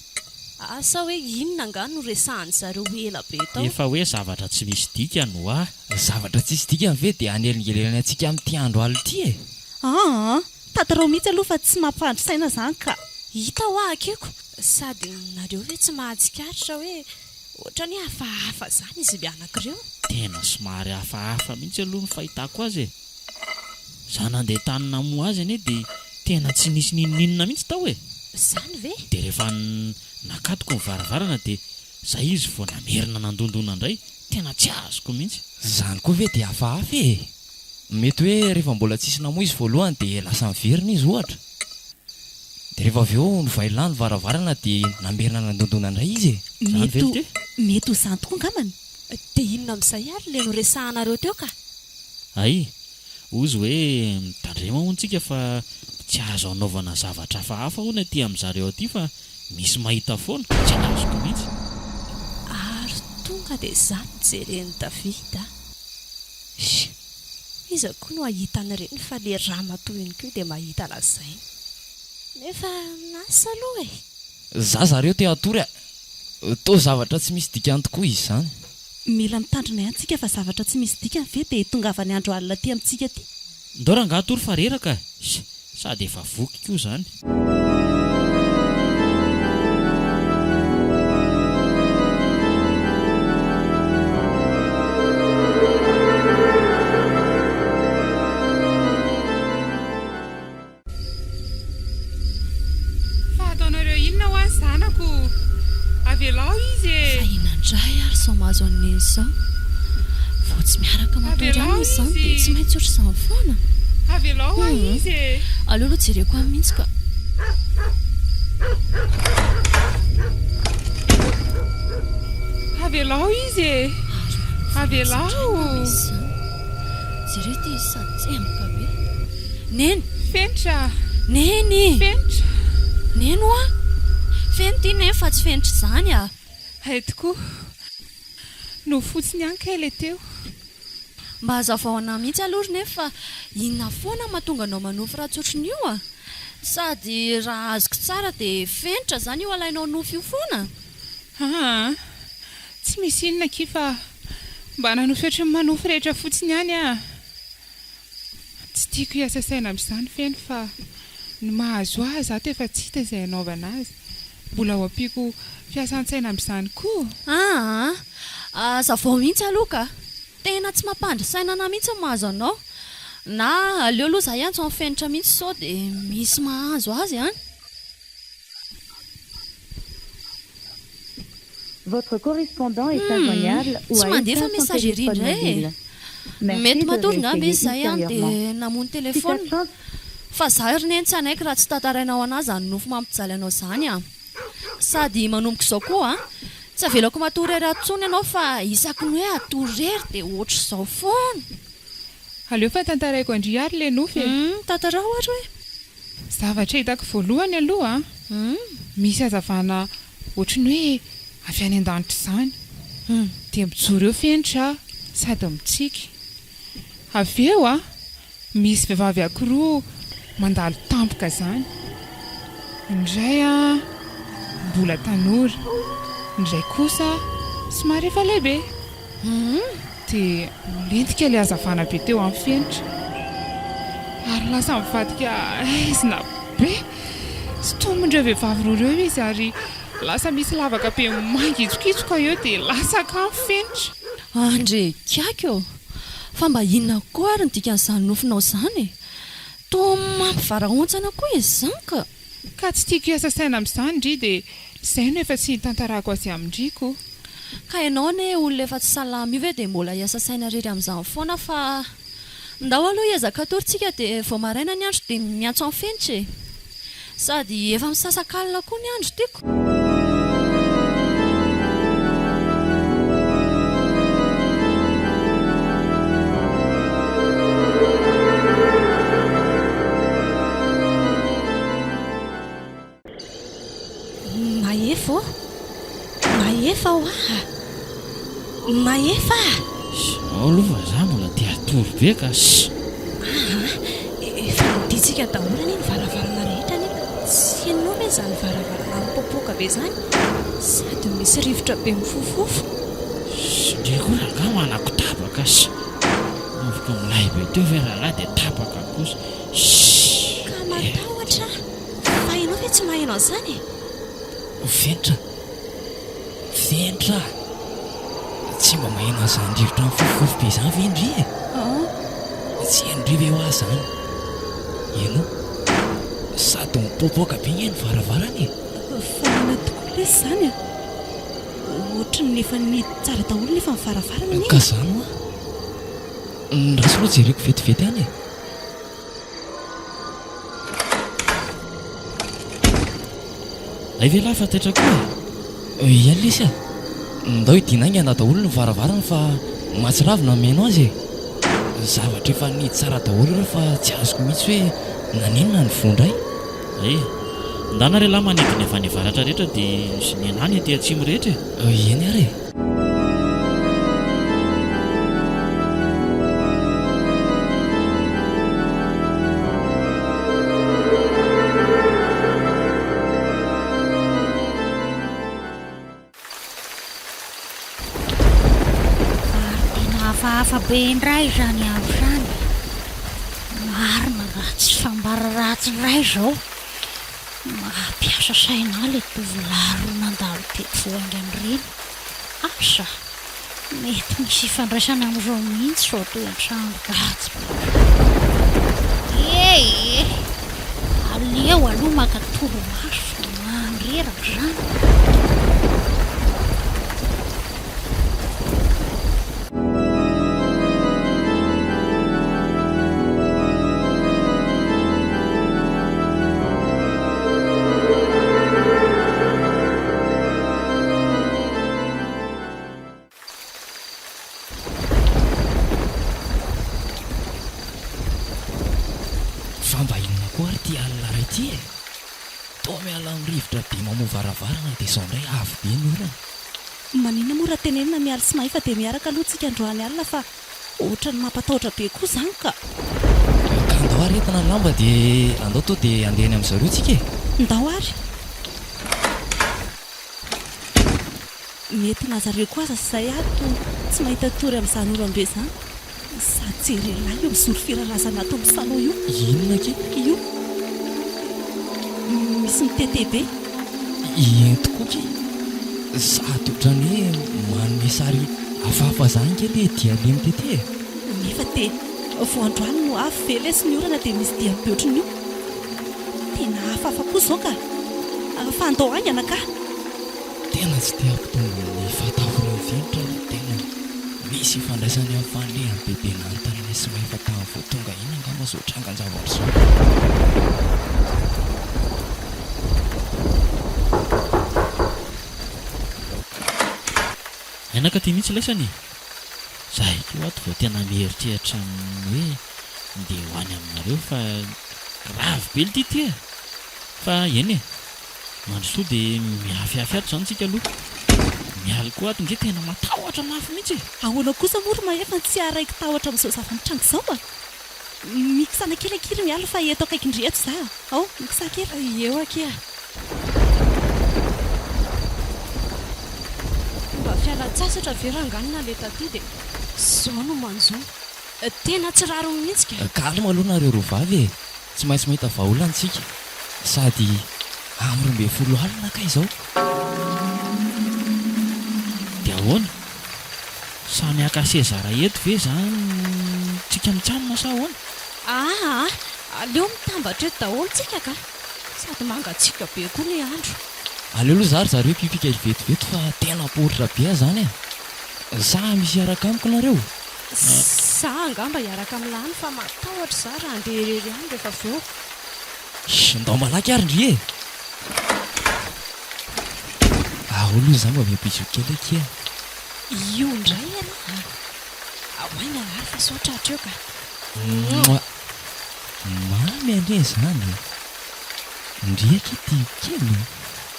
asa hoe inona angaha no resahan zareo ela be tao. Efa hoe zavatra tsy misy dikany hoa. Zavatra tsisy dikany ve dia hanelingelenana antsika amin'ity andro alina ity e? Aa, tantarao mihitsy aloha fa tsy mampandry saina izany ka. Hita hoa akeko. Sady nareo ve tsy mahatsikaritra hoe ohatrany hoe hafahafa zany izy mianaka ireo? Tena somary hafahafa mihitsy aloha ny fahitako azy e! Za nandeha tany namoha azy anie dia tena tsy nisy n'inon'inona mihitsy tao e! Zany ve? Dia rehefa nakatoko ny varavarana dia zay izy vao namerina nandondona indray, tena tsy azoko mihitsy. Zany koa ve dia hafahafa e! Mety hoe rehefa mbola tsisy namoha izy voalohany dia lasa niverina izy ohatra. Dia rehefa avy eo novailana ny varavarana dia namerina nandondona indray izy e! Zany ve Mety ho, ity? mety ho izany tokoa angambany. Dia inona amin'izay ary ilay noresahanareo teo ka? Hay! Hozy hoe mitandrema hono tsika fa tsy azo anaovana zavatra hafahafa hono aty amin'zareo aty fa. Misy mahita foana, tsy azoko mihitsy. Ary tonga dia za no jeren'i Davida a! Sh! Iza koa no hahita an'ireny fa le ramatoa iny koa dia mahita lazaina. Nefa asa aloha e! Za zareo te hatory a! Toa zavatra tsy misy dikany tokoa izy izany. Mila mitandrina ihany tsika fa zavatra tsy misy dikany ve dia hitongavany andro alina aty amintsika aty. Ndao rangaha hatory fa reraka e! Sh! Sady efa voky koa izany. Fa ataonareo inona hoa ny zanako? Avelao izy e! Fa inona indray ary izao mahazo an'i Neny izao? Vao tsy miaraka matory Avelao aminy izany izy! dia tsy maintsy ohatr'izany foana? Avelao hoa Hum. izy e! Aleo aloha jereko any mihitsy ka. Avelao izy e! Ary manofy mihitsy indray Avelao! angamba izy izany. Jereo ity izy sady tsemboka be. Neny! Fenitra! Neny! Fenitra! Neny hoa! Feno ity Neny fa tsy fenitra izany ah! Hay tokoa! Nofy fotsiny ihany kay ilay teo. Mba hazavao anah mihitsy aloha ry Neny fa inona foana no mahatonga anao manofy ratsy ohatran'io ah? Sady raha azoko tsara dia fenitra izany io alainao nofy io foana? Aa! Tsy misy inona akia fa mba nanofy ohatran'ny manofy rehetra fotsiny ihany ah! Tsy tiako hiasa saina amin'izany feno fa ny mahazo ahy zato efa tsy hita izay hanaovana azy. Mbola ho ampiako fiasan-tsaina amin'izany koa? Aa! Hazavao mihitsy aloha ka! Tena tsy mampandry saina anah mihitsy ny mahazo anao. Na aleo aloha za hiantso an'i Fenitra mihitsy sao dia misy mahazo azy any. Votre correspondant est Humm, injoignable ou tsy a mandefa éteint son messagerie téléphone indray e! mobile. Merci Mety de matory ngamba réessayer izy zay an ultérieurement. dia namono Si ta téléphone. chance Fa za ry neny tsy hanaiky raha tsy tantarainao anah zany nofy mampijaly anao zany an! Sady manomboka izao koa an, tsy avelako matory ery ato intsony ianao fa isaky ny hoe hatory irery dia ohatr'izao foana. Aleo fa tantaraiko an-dry ary le nofy e! Humm, tantarao ary hoe. Zavatra hitako voalohany aloha an, misy hazavana ohatry ny hoe avy any an-danitra izany. Dia mijoro eo Fenitra sady mitsiky. Avy eo an, misy vehivavy ankiroa mandalo tampoka izany. Ny iray an, mbola tanora, ny iray kosa somary efa lehibe. Dia nilentika ilay hazavana be teo amin'ny fenitra. Ary lasa nivadika haizina be. Sintomin'ireo vehivavy roa ireo izy ary lasa misy lavaka be mangitsokitsoka eo dia latsaka ny fenitra. Andre kiaky ô! Fa mba inona koa ary ny dikan'izany nofinao izany e? Toa mampivarahontsana koa izy izany ka! Ka tsy tiako hiasa saina amin'izany ndry dia izay no efa tsy nitantarako azy amin-dry ko. Ka ianao anie olona efa tsy salama io ve dia mbola hiasa saina irery amin'izany foana fa ndao aloha hiezaka hatory tsika dia vao maraina ny andro dia miantso an'i Fenitra e! Sady efa misasak'alina koa ny andro tiako. Mahefa ô! Mahefa hoa a! Mahefa a! Ao aloha fa za mbola te hatory be ka! Ss! Aa! Efa nodintsika daholo anie ny varavarana rehetra anie ka tsy henonao ve izany varavarana mipoapoaka be izany sady misy rivotra be mifofofofo? Ss! Ndry koa rangahy manako tapaka! Ss! Nofiko milay be teo ve rahalahy dia tapaka kosa! Ss! Ka matahotra aho fa ianao ve tsy maheno an'izany e? Fenitra! Fenitra a! Tsy mba maheno an'izany rivotra mifofofofo be izany ve ndry e? Tsy hain-dry ve hoa izany? Henoy, sady mipoapoaka be nge ny varavarana e! Fa inona tokoa lesy izany a? Ohatry ny efa nihidy tsara daholo nefa ny varavarana anie Ka e! izany hoa! Ndraso aloha jereko vetivety any e! Hay ve lahy fa taitra koa e? Iany lesy a! Ndao hidiana haingana daholo ny varavarana fa mahatsiravina ny mihaino azy e! Zavatra efa nihidy tsara daholo ireo fa tsy azoko mihitsy hoe naninona ny voa indray? Hay! Ndana re lahy manidy ny avy any avaratra rehetra dia sy ny anà ny aty atsimo rehetra e. Eny ary e. Ary tena hafahafa be indray izany andro izany e! Marina raha tsy fambara ratsy indray izao. Mampiasa saina ahy ilay tovolahy roa nandalo teto vao haingana ireny. Asa! Mety misy ifandraisany amin'izao mihitsy izao toetr'andro ratsy be izao. E e! Aleo aloha maka torimaso fa mandreraka izany. Fa mba inona koa ary ity alina iray ity e? Toa miala amin'ny rivotra be mamoha varavarana dia izao indray avy be ny orana. Maninona moa raha tenenina Mialy sy Mahefa dia miaraka aloha tsika androany alina fa ohatran'ny mampatahotra be koa izany ka. Ka andao ary entina ny lamba dia andao to dia handeha any amin'zareo tsika e. Ndao ary. Mety na zareo koa aza izay ato tsy mahita tory amin'izany oram-be izany. Sady jereo lahy io mijoro firarazana ato amin'ny salon io. Inona akia? Io. Misy mitete be. Eny tokoa akia. Sady ohatran'ny hoe manome sary hafahafa izany ange ilay dia le mitete e. Nefa dia vao androany no avy ve lesy ny orana dia misy dia be ohatran'io. Tena hafahafa koa izao ka. Fa andao haingana ka. Tena tsy te hampitombo ny fahatahoran'ny fenitra aho fa tena misy ifandraisany amin'ny fandehan'i Bebe nanontaniana sy Mahefa tamin'ny vao tonga iny angamba izao trangan-javatra izao. Hainaka ty mihitsy laisany e! Zahay koa ato vao tena mieritreritra ny hoe ndeha ho any aminareo fa grave be lty ty e! Fa eny e! Mandrosoa dia mihafihafy ato izany tsika aloha. Mialy koa ato nge tena matahotra mafy mihitsy e! Ahoana kosa moa ry Mahefa no tsy haharaiki-tahotra amin'izao zava-mitranga izao a! Mikisana kely akia ry Mialy fa eto akaikin-dry eto za a! Ao, mikisà kely. Eo akia. Mba fialan-tsasatra ve rangahy no naleha taty dia izao no manjo. Tena tsy rariny mihitsy ka. Calme aloha nareo roa vavy e! Tsy maintsy mahita vahaolana isika. Sady amin'ny 12 alina kay izao. Dia ahoana? Samy haka seza iray eto ve izany tsika mitsanona sa ahoana? Aa! Aleo mitambatra eto daholo tsika ka! Sady mangatsiaka be koa ilay andro. Aleo aloha za ry zareo hipipika vetivety fa tena poritra be aho izany e! Sa misy hiaraka amiko nareo? Za angamba hiaraka amin'i Lany fa matahotra za raha handeha irery any rehefa avy eo. Shh, ndao malaky ary ndry e! Ao aloha za mba miha-bisou kely akia. Io indray ianao a! Ao haingana ary fa sao tratra eo ka. Mouah! Mamy anie izany e! Ndry akia tiako kely e!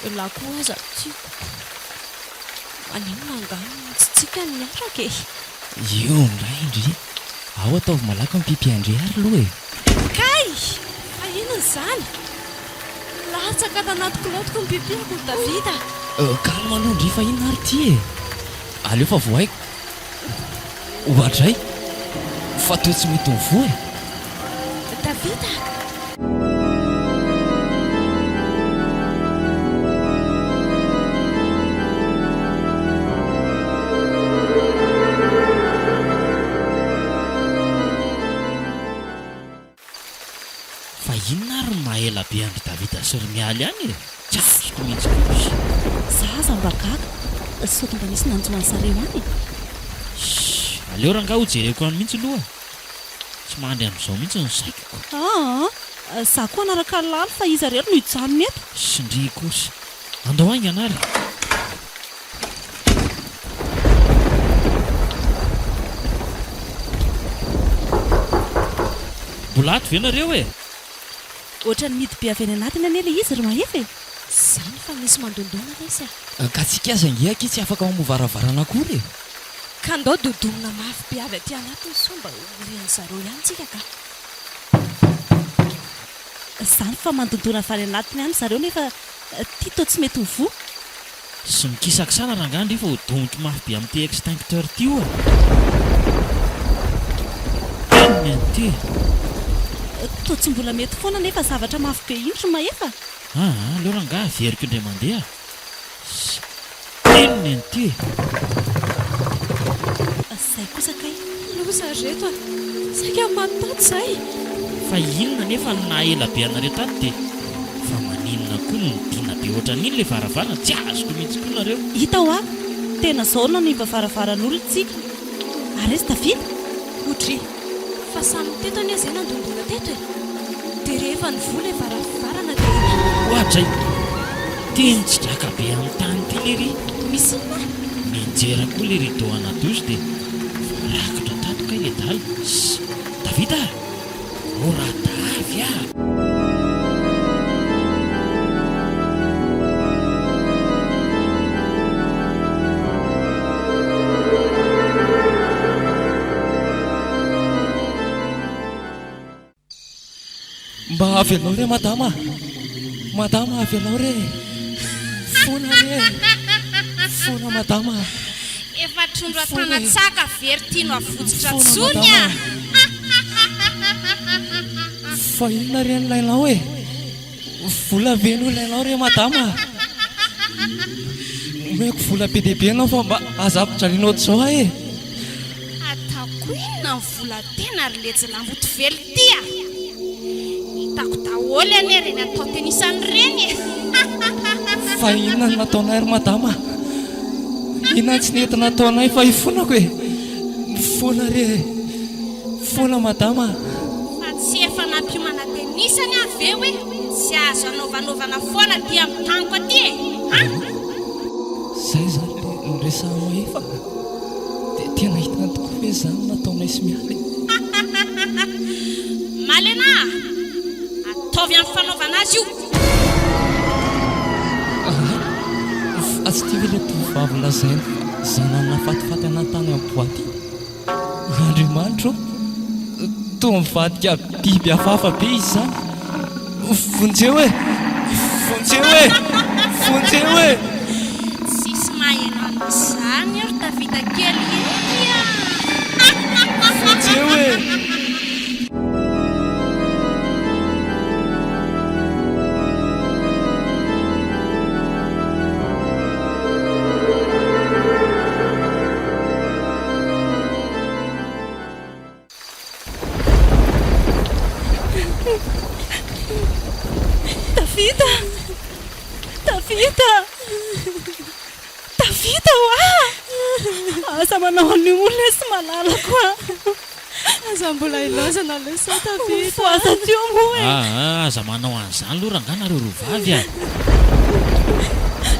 Elah koa aza tiako ko! Maninona angaha no tsy tsika no miaraka e? Io indray ndry! Ao ataovy malaky ny pipi an-dry ary aloha e! Kay! Fa inona izany? Latsaka tanaty kilaotiko ny pipi-ako ry Davida a! Calme aloha ndry fa inona ary ity e? Aleo fa vohaiko. Oadray! Fa toa tsy mety mivoha e! Davida a! Fa inona ary no maha ela be an-dry Davida sy ry Mialy any e? Tsy azoko mihitsy kosa. Za aza mba gaga, sao dia mba nisy nanjo an'zareo any e? Shh, aleo rangaha ho jereko any mihitsy aloha. Tsy mandry amin'izao mihitsy ny saiko. Aa, za koa hanaraka an'i Lalo fa iza irery no hijanona eto? Shh, ndry kosa. Andao haingana ary. Mbola ato ve nareo e? Ohatran'ny mihidy be avy any anatiny anie ilay izy ry Mahefa e! Izany fa misy mandondona lesy a! Ka tsika aza ange akia tsy afaka mamoha varavarana akory e! Ka ndao dodonina mafy be avy aty anatiny sao mba ho ren'ny zareo ihany tsika ka! Izany fa mandondona avy any anatiny any zareo nefa ty toa tsy mety ho voa. Sy mikisakisana rangahy ndry fa ho doniko mafy be amin'ity extincteur ty oa. Inona an'ity e? Toa tsy mbola mety foana nefa zavatra mafy be iny ry Mahefa. Aa aleo rangahy averiko indray mandeha. Sy inona an'ity e? Zay kosa kay. Loza ry reto a! Saika maty tato zay! Fa inona anefa no naha ela be anareo tato dia fa maninona koa no nidina be ohatran'iny ilay varavarana? Tsy azoko mihitsy koa nareo. Hita hoa, tena zao no nanimba varavaran'olona tsika. Ary izy tafita? Odry! Fa samy teto anie zay nandondona teto e! Dia rehefa nivoha ilay varavarana dia. Oadray! Teny tsy draka be amin'ny tany ity lery! Misy inona? Mianjera koa ilay rideau ana douche dia voarakotra tato kay ledala! Ssss! Davida a! O Radavy a! Mba avelao re madama a! Madama avelao re e! Fona re e! Fona madama a! Efa trondro Fona e! an-tanan-tsaka very tiano avotsitra Fona tsony madama a! a! Fa inona re no ilainao e? Vola ve no ilainao re madama a? Omeko vola be dia be ianao fa mba aza ampijaliana ohatr'izao aho e! Ataoko inona ny vola tena ry letsy lamboto velona ity a! Hitako daholo anie ireny atao tenisany ireny e! Fa inona no nataonay ry madama a? Inona no tsy nety nataonay fa ifonako e! Mifona re e! Mifona madama a! Fa tsy efa nampiomana tenisany aho ve hoe tsy azo anaovanaovana foana aty amin'ny taniko aty e! Ha! Zay izany le niresahan'i Mahefa a! Dia tena hitany tokoa ve izany no nataonay sy Mialy e? Malena a! Ataovy amin'ny fanaovana azy io! Aa! Fa tsy ity ve ilay tovovavy lazainy fa zanany nahafatifaty anah tany amin'ny boite iny? Andriamanitra ô! Toa mivadika biby hafahafa be izy izany! Vonjeo e! Vonjeo e! Vonjeo e! Tsisy maheno an'izany eo ry Davida kely ety a! Vonjeo e! Davida! Davida! Davida oa! Aza manao an'io moa lesy malalako a! Aza mbola ilaozana lesy a Davida! Mifohaza teo moa e! Aa aza manao an'izany aloha rangahy nareo roa vavy a!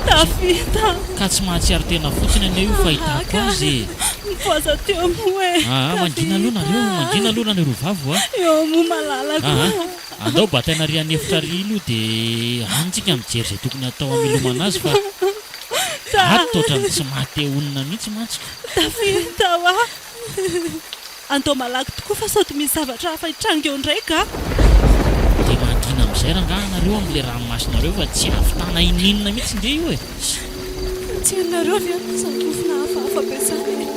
Tafita. Ka tsy mahatsiaro tena fotsiny anie io fahitako azy e! Mifohaza teo moa e! Aa mangina aloha nareo, mangina aloha nareo roa vavy oa! Eo moa malalako Aa a! andao bataina ary an'efitra ary aloha dia any tsika mijery izay tokony hatao hamelomana azy fa ato ohatran'ny tsy maha te honina mihitsy mantsy ko! Tafita oa! Andao malaky tokoa fa sao dia misy zavatra hafa hitranga eo indray ka! Dia mangina amin'izay rangaha nareo amin'ilay ranomasonareo fa tsy hahavitana ininona mihitsy nge io e! Tsy hainareo ve aloha izany fofona hafahafa be izany e!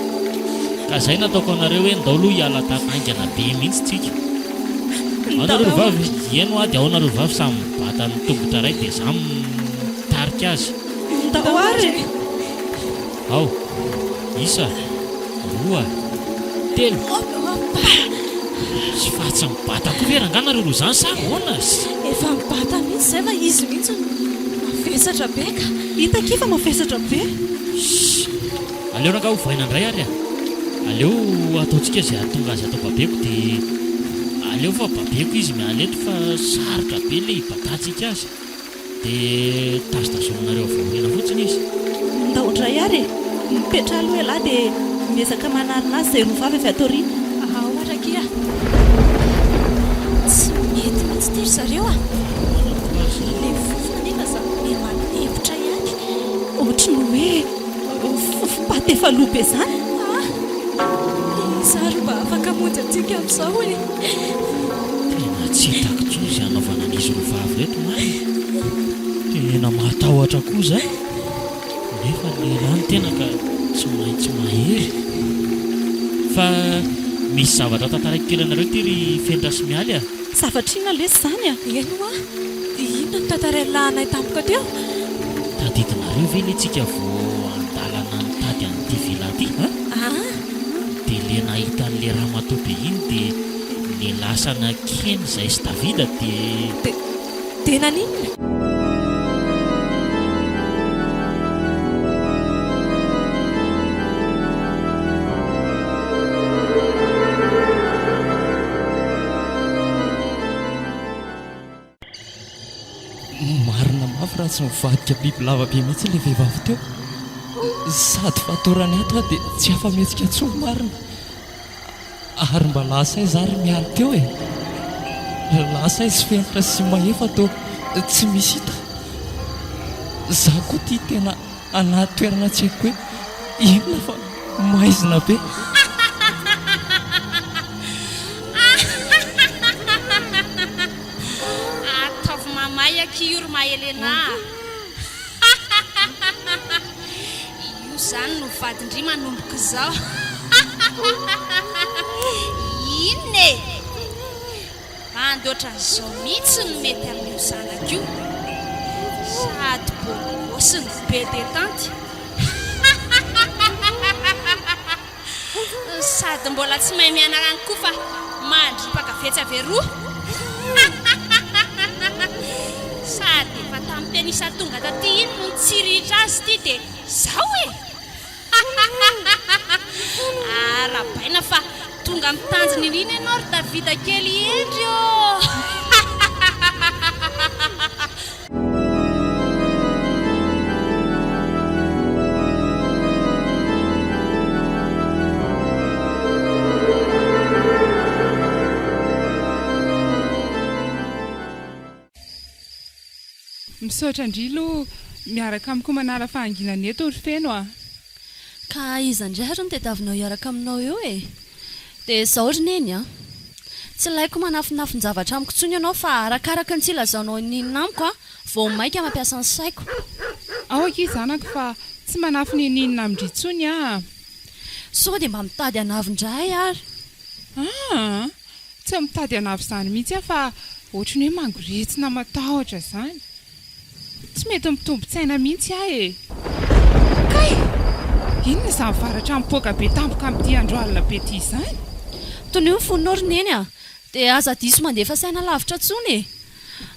Ka izay nataoko anareo hoe ndao aloha hiala tato haingana be mihitsy tsika. Ao nareo ry vavy, eny hoa dia ao nareo vavy samy mibata ny tongotra iray dia za mitarika azy. Ndao ary e! Ao! Isa, roa, telo. Sy fa tsy mibata koa ve rangaha nareo roa izany sa ahoana? Efa mibata mihitsy izay fa izy mihitsy no mavesatra be ka. Hita akia fa mavesatra be. Shh! Aleo rangaha ovaina indray ary a! Aleo ataontsika izay hahatonga azy atao babeko dia aleo fa babeko izy miala eto fa sarotra be ilay hibatantsika azy. Dia tazotazominareo avy aoriana fotsiny izy. Ndao indray ary e! Mipetraha aloha ialahy dia miezaka manarina azy izay roa vavy avy ato aoriana. Ao ary akia. Tsy mety mihitsy ity ry. zareo a! Ilay fofona anefa zany miha manempotra ihany. Ohatry ny hoe fofom-paty efa lo be izany. Ah! Iza ary mba afaka hamonjy antsika amin'izao e? Tena tsy hitako intsony izay hanaovana an'izy roa vavy ireto marina. Tena mahatahotra koa izay. Nefa lehilahy ny tena ka tsy maintsy mahery. Fa misy zavatra tantaraiko kely anareo ity ry Fenitra sy Mialy a! Zavatra inona lesy izany a? Eny hoa! Inona no tantarain'lah anay tampoka teo? Tadidinareo ve le tsika vao andalana nitady an'ity villa ty a? Aa! Dia le nahita an'le ramatoa be iny dia le lasa nankeny zahay sy Davida dia. Dia dia naninona? Marina mafy raha tsy mivadika bibilava be mihitsy ilay vehivavy teo. Sady fatorany ato aho dia tsy afa-mihetsika intsony marina. Ary mba lasa aiza ary Mialy teo e? Lasa aiza Fenitra sy Mahefa toa tsy misy hita? Za koa ity tena anaty toerana tsy haiko hoe inona fa maizina be. Ataovy mamay akia io ry Mahelena a! Io izany no vadin-dry manomboka izao. Inona e? Bandy ohatran'izao mihitsy no mety amin'io zanako io. Sady bôgôsy no be detente. Sady mbola tsy mahay mianara ihany koa fa mandripaka vetsy avy eroa. Sady efa tamin'ny tenisa tonga taty iny no nitsirihitra azy ity dia zao e! Arahabaina fa tonga amin'ny tanjona iny ianao ry Davida kely hendry ô! Misaotra ndry lo miaraka amiko manala fahanginana eto ry Feno a! Ka iza ndray ary no tediavinao hiaraka aminao eo e? Dia izao ry Neny a! Tsy ilaiko manafinafin-javatra amiko intsony ianao fa arakaraka ny tsy ilazaonao n'inona amiko aho vao mainka mampiasa ny saiko. Ao akia zanako fa tsy manafina iniinona amin-dry intsony aho a! Sao dia mba mitady hanavy indray ary? Aa! Tsy mitady hanavy izany mihitsy aho fa ohatry ny hoe mangoretsina matahotra izany. Tsy mety mitombin-tsaina mihitsy aho e! Kay! Inona izany varatra mipoaka be tampoka amin'ity andro alina be ity izany? Tonio ny fonao ry Neny a! Dia aza diso mandefa saina lavitra intsony e!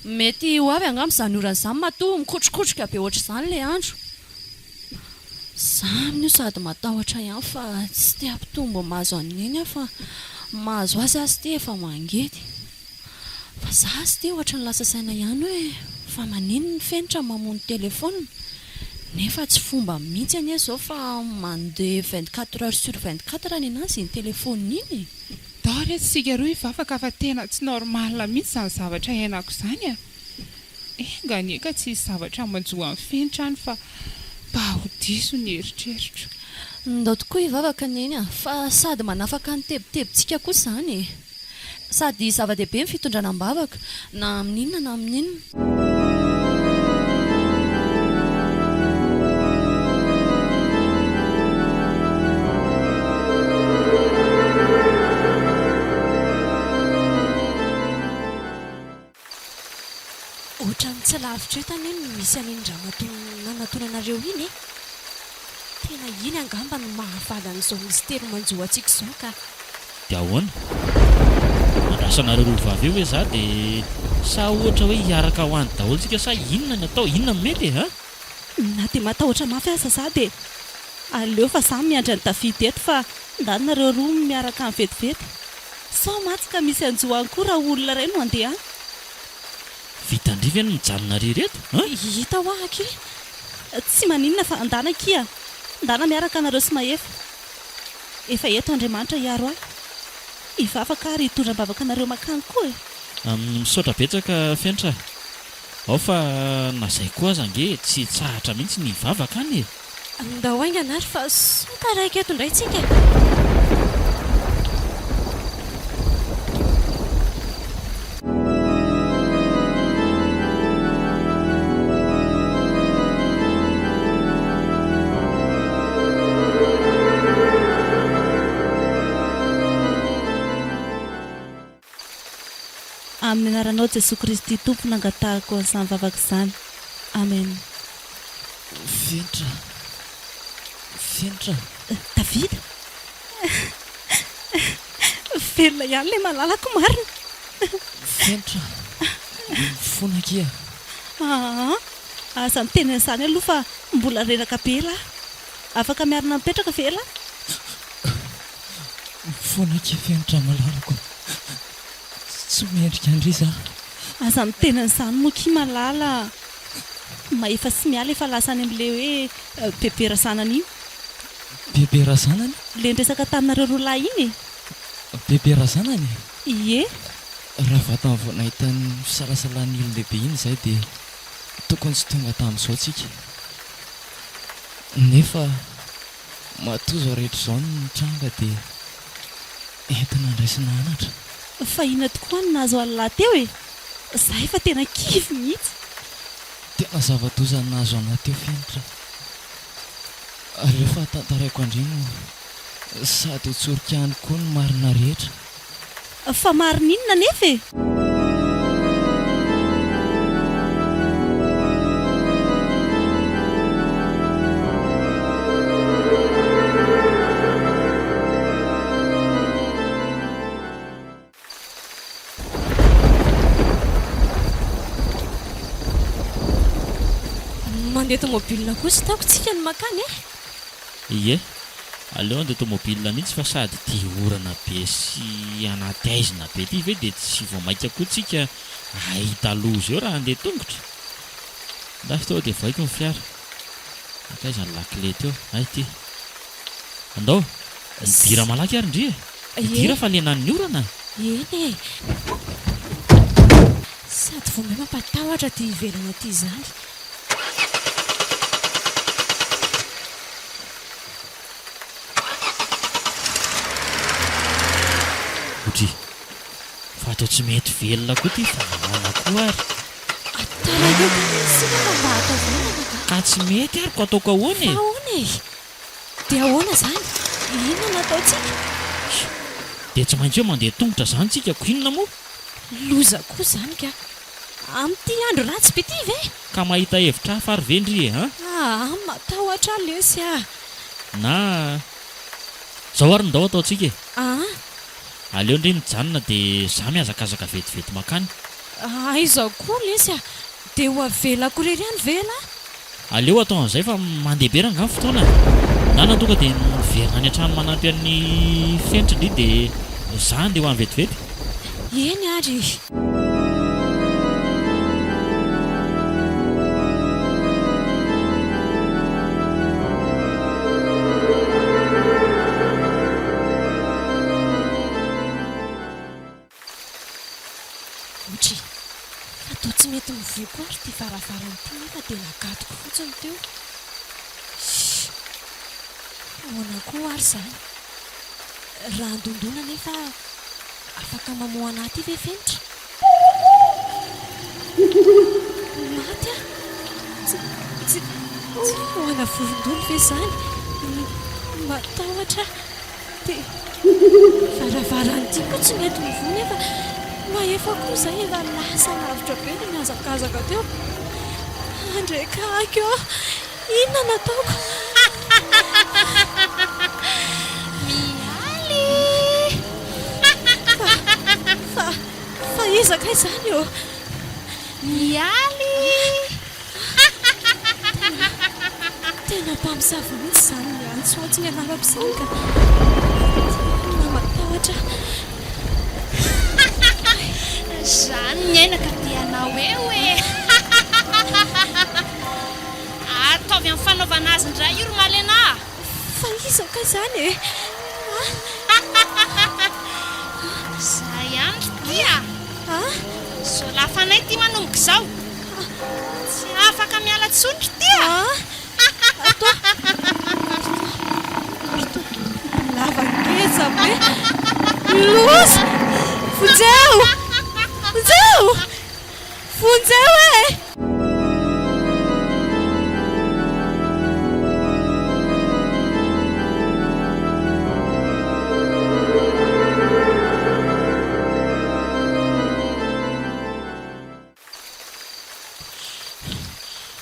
Mety ho avy angamba izany orana izany matoa mikotrokotroka be ohatr'izany ilay andro. Za amin'io sady matahotra ihany fa tsy te hampitombo mahazo an'i Neny aho fa mahazo azy aza ity efa mangidy. Fa za aza ity ohatry ny lasa saina ihany hoe fa maninona ny fenitra mamono telephone nefa tsy fomba mihitsy anie izao fa mandeha 24 heures sur 24 nenazy iny telephone iny e! Ndao re tsika roa hivavaka fa tena tsy normal mihitsy izany zavatra iainako izany a! Enga anie ka tsy hisy zavatra manjo an'i Fenitra any fa mba ho diso ny eritreritro. Ndao tokoa hivavaka Neny a! Fa sady manafaka ny tebitebintsika koa izany e! Sady zava-dehibe ny fitondrana am-bavaka na amin'inona na amin'inona. Ohatran'ny tsy lavitra eto anie no misy an'iny ramatoa nanatona anareo iny e! Tena iny angamba no mahavaly an'izao mistery manjo antsika izao ka! Dia ahoana? Andrasanareo roa vavy eo ve za dia sa ohatra hoe hiaraka ho any daholo tsika sa inona ny atao? Inona no mety e? A? Na dia matahotra mafy aza za dia aleo fa za miandry an'i David eto fa ndany nareo roa miaraka any vetivety. Sao mantsy ka misy hanjo any koa raha olona iray no handeha any. Vitan-dry ve ny mijanona rery eto a? Hita hoa akia. Tsy maninona fa ndana akia. Ndana miaraka nareo sy Mahefa. Efa eto Andriamanitra hiaro ahy. Hivavaka ary hitondra am-bavaka anareo mankany koa e. Misaotra betsaka Fenitra a! Ao fa na zay koa aza ange tsy hitsahatra mihitsy ny hivavaka any e! Ndao haingana ary fa sao taraiky eto indray tsika e! Amin'ny anaranao Jesoa Kristy Tompo nangatahako an'izany vavaka izany. Amen. Fenitra Fenitra. Davida. Velona ihany ilay malalako marina. Fenitra. Mifona akia. Aa, aza miteny an'izany aloha fa mbola reraka be elah. Afaka miarina mipetraka ve elah? Mifona akia Fenitra malalako. Tsy mendrika an-dry za. Aza miteny an'izany moa akia Malala a! Mahefa sy Mialy efa lasa any amin'ilay hoe Bebe Razanany iny. Bebe Razanany? Ilay niresaka taminareo roa lahy iny e! Bebe Razanany? Ie. Raha vatany vao nahita ny fisalasalan'ny olon-dehibe iny izahay dia tokony tsy tonga tamin'izao tsika. Nefa matoa izao rehetra izao no nitranga dia entina andraisana anatra. Fa inona tokoa no nahazo an'lah teo e? Za efa tena kivy mihitsy. Tena zava-doza ny nahazo anah teo Fenitra. Aleo fa tantaraiko an-dry no sady ho tsoriko ihany koa ny marina rehetra. Fa marina inona anefa e? Mandeha tomobile koa tsy taoko tsika ny makany e! Ie, aleo handeha tomobile mihitsy fa sady ity orana be sy anaty haizina be ity ve dia tsy vao maika koa tsika hahita loza eo raha handeha tongotra? Ndafy tonga dia vohaiko ny fiara. Hatraiza ny lakile teo? Hay ity. Andao, midira malaky ary ndry e! Midira fa lenan'ny orana. Eny e! Sady vao may mampatahotra aty ivelany aty izany. Otri, fa toa tsy mety velona koa ity fa ahoana koa ary? Taraiky eo koa isika fa mba ataovy haingana ka. Ka tsy mety ary ko ataoko ahoana e? Fa ahoana e? Dia ahoana izany? Inona no ataontsika? Dia tsy maintsy hoe mandeha tongotra izany tsika ko inona moa? Loza koa izany ka! Amin'ity andro ratsy be ity ve? Ka mahita hevitra hafa ary ve ndry e an? Aa, matahotra aho lesy a! Na, izao ary ndao ataontsika e! Aa! Aleo ndry mijanona dia za mihazakazaka vetivety makany. Aiza koa lesy a! Dia ho avelako irery any ve elah? Aleo atao an'izay fa mandeha be rangaha ny fotoana e! Nana tonga dia miverina any an-trano manampy an'i Fenitra ndry dia za andeha ho any vetivety. Eny ary e! Otry, fa toa tsy mety mivoha koa ary ity varavarana ity nefa dia nagatoko fotsiny teo. Shh! Ahoana koa ary izany? Raha handondona anefa afaka mamoha anà aty ve Fenitra? Maty aho! Tsy, tsy, tsy hoana vorondolo ve izany? Matahotra aho. Dia varavaran'ity koa tsy mety mivoha nefa mahefa koa izay efa lasa lavitra be ny nihazakazaka teo. Andrekako ô! Inona no ataoko? Mialy! Fa, fa, fa iza kay izany ô? Mialy! Tena mpamosavy mihitsy izany miantsoantso ny anarako izany ka. Tena matahotra aho. Izany ny aina ka dia hanao eo e! Ataovy amin'ny fanaovana azy indray io ry Malena a! Fa iza kay izany e? Izaho ihany ry tia a! ity manomboka izao. Tsy afaka miala intsony ry ty a! Lava ngeza be! Loza! Vonjeo! Vonjeo! Vonjeo e!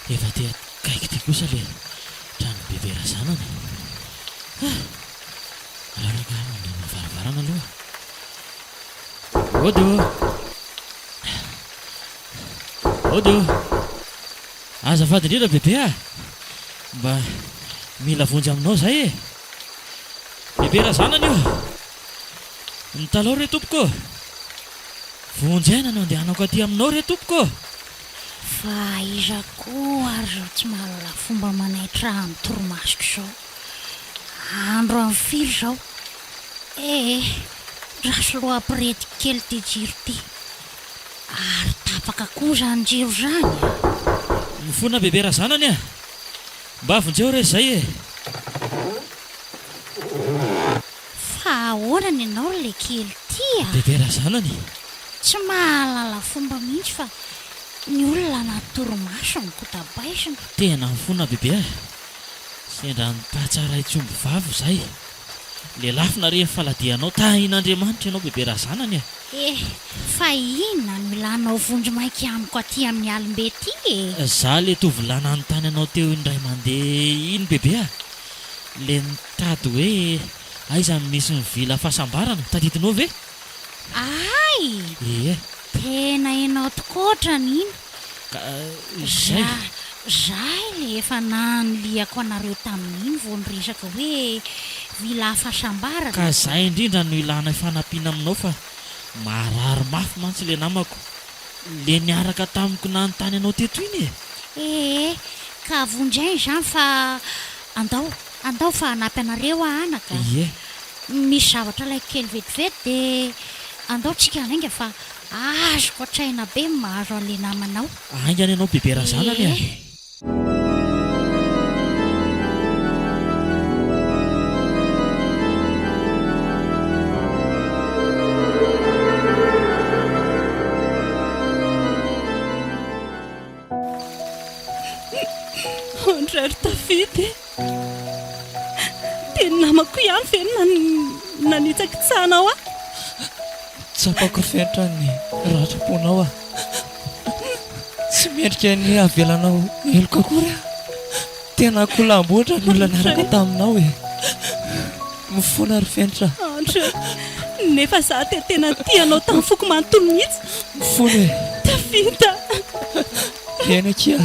Efa aty akaiky ity kosa le tranon'i Bebe Razanana. Ah! Aleo rangahy mandona varavarana aloha. Ody ô! Ody ô! Azafady indrindra Bebe a! Mba mila vonjy aminao izay e! Bebe Razanana io! Mitalaho re tompoko ô! Vonjy aina no andehanako aty aminao re tompoko ô! Fa iza koa ary izao tsy mahalala fomba manaitra ahy amin'ny torimasoko izao? Andro amin'ny firy izao? Eh! Raso loha ampirehitiko kely ity jiro ity. Ary tapaka koa izany jiro izany a! Mifona bebe razanany a! Mba vonjeo re izay e! Fa ahoana ny anao ry lekely ity a! Bebe razanany. Tsy mahalala fomba mihitsy fa ny olona anaty torimaso no kotabaisina. Tena mifona bebe a! Sendra nitatsarahy tsy omby vava izay. Lelafina re ny faladianao, tahin'Andriamanitra ianao bebe razanany a! Eh! Fa inona no ilanao vonjy maika amiko aty amin'ny alim-be ity e? Za le tovolahy nanontany anao teo indray mandeha iny bebe a! Le nitady hoe aiza no misy ny villa fahasambarana, tadidinao ve? Ay! Ie. Tena enao tokoa otrany iny. Ka izay. Za, za le efa nanilihako anareo tamin'iny vao niresaka hoe villa fahasambarana. Ka zay indrindra no ilana fanampiana aminao fa marary mafy mantsy le namako. Le niaraka tamiko nanontany anao teto iny e! Ee, ka vonjy aina izany fa andao, andao fa hanampy anareo aho anaka a! Ie. Misy zavatra alaiko kely vetivety dia andao tsika hanainga fa azoko an-tsaina be ny mahazo an'le namanao. Haingana ianao bebe razanany a! Ee. Andry ry David e! Dia ny namako ihany ve no nanitsakitsahanao ahy? Tsapako fenitra ny ratram-ponao aho. Tsy mendrika ny havelanao heloka akory aho. Tena akolamboatra ny olona niaraka taminao e. Mifona ry Fenitra. Andry a! Nefa za dia tena tia anao tamin'ny foko manontolo mihitsy. Mifona e. Tafita. Eny akia,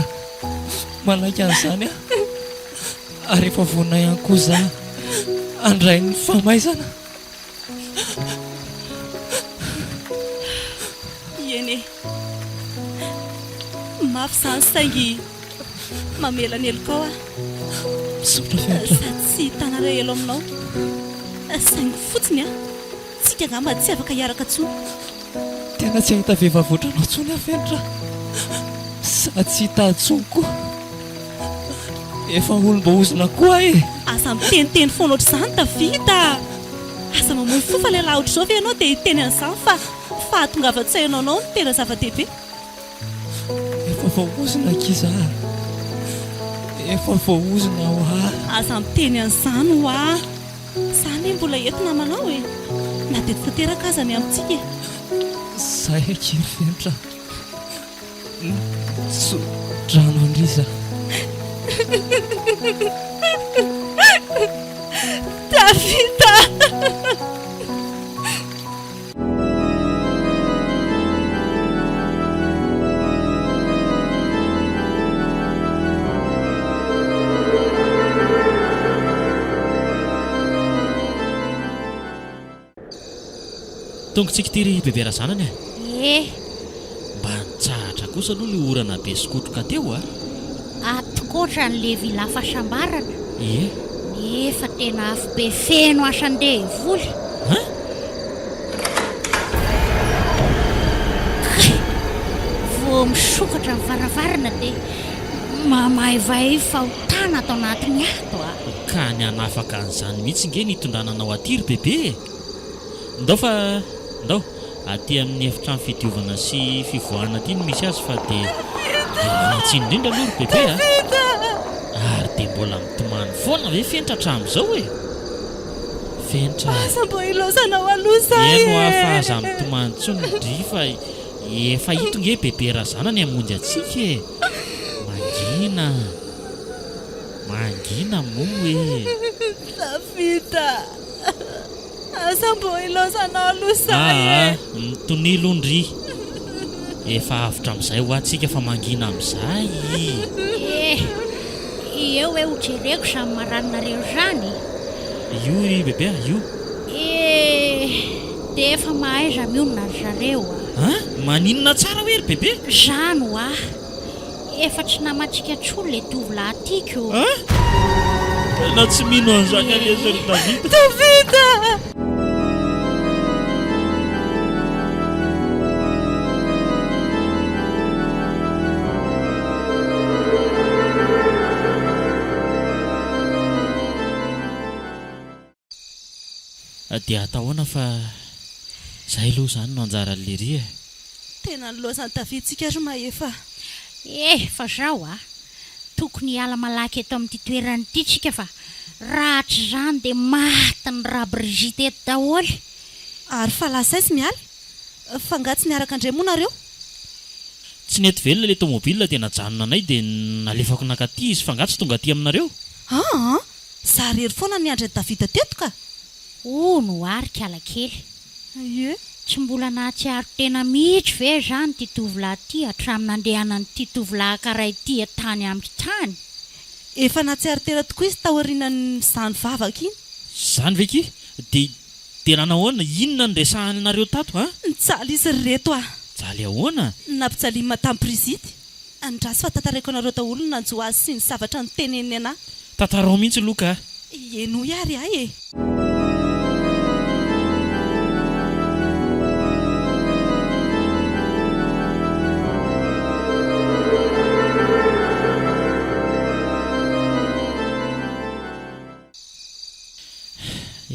manaiky an'izany aho. Ary efa vonona ihany koa za handray ny famaizana. Eny e. Mafy izany saingy mamela ny helokao aho. Misaotra Fenitra. Sady tsy hitana alahelo aminao. Saingy fotsiny an, tsika angamba tsy afaka hiaraka intsony. Tena tsy hahita vehivavy ohatranao intsony aho Fenitra. Sady tsy hitady intsony koa. Efa olom-boahozona koa aho e. Aza miteniteny foana ohatr'izany David a! Aza mamoy fo fa lehilahy ohatr'izao ve ianao dia hiteny an'izany fa fahatongavan-tsainao anao no tena zava-dehibe. Efa voahozona ankizy a! Efa voahozona hoa! Aza miteny an'izany hoa! Za anie mbola eto namanao e! Na dia tsy tanteraka aza ny amintsika e! Zay akia ry Fenitra a! Tso-drano an-dry za. Tafita! Tonga tsika ity ry Bebe Razanany a! Eh! Mba nitsahatra kosa aloha ilay orana be sy kotroka teo a! Atikotra an'le villa fahasambarana. Ie. Nefa tena afobe feno asan-devoly. Hein? Kay! misokatra ny varavarana dia mamaivay fahotana ato anatiny ato a! Ka ny hanafaka an'izany mihitsy nge no hitondrana anao aty ry bebe e! Ndao fa ndao, aty amin'ny efitrano fidiovana sy fivoahana aty no misy azy fa dia ialana tsiny indrindra aloha ry bebe a! Ary dia mbola mitomany foana ve Fenitra hatramin'izao e? Fenitra a! Aza mba ilaozanao aloha za e! Eny hoa fa aza mitomany intsony ndry fa efa ito nge bebe razanany hamonjy antsika e! Mangina! Mangina moa e! Tafita! Aza mbô ilaozanao aloha za e! Aa, mitonia aloha ndry! Efa avotra amin'izay hoa tsika fa mangina amin'izay! Eh! Eo hoe ho jereko izany maraninareo izany! Io ry bebe a, io! Eh! Dia efa mahaiza mionona ry zareo a! An! Maninona tsara hoe ry bebe? Zany hoa! Efa tsy namantsika intsony le tovolahy tiako. An! Tena tsy mino an'izany anie ry David. David a! Dia atao ahoana fa izay aloha izany no anjaran'i Lery e! Tena nilaozan'i David tsika ry Mahefa. Eh fa zao a! Tokony hiala malaky eto amin'ity toerana ity tsika fa raha tsy izany dia matin'ny ra Brigitte eto daholo. Ary fa lasa aiza Mialy? Fa nga tsy niaraka indray moa nareo? Tsy nety velona ilay tomobile dia najanona anay dia nalefako nakaty izy fa nga tsy tonga aty aminareo? Aa! Za rery foana niandry an'i Davida teto ka! Hono ary kalakely. Ie. Tsy mbola nahatsiaro tena mihitsy ve izany ity tovolahy ity hatramin'ny nandehanan'ity tovolahy ankaray ity tany amiko tany? Efa nahatsiaro tena tokoa izy taorianan'izany vavaka iny. Izany ve ki? Dia dia nanao ahoana? Inona no resahanareo tato an? Nijaly izy ry reto a! Nijaly ahoana? Nampijalian'i Madame Brigitte. Andraso fa tantaraiko anareo daholo ny nanjo azy sy ny zavatra noteneniny anah. Tantarao mihitsy aloha ka. Henoy ary ahy e.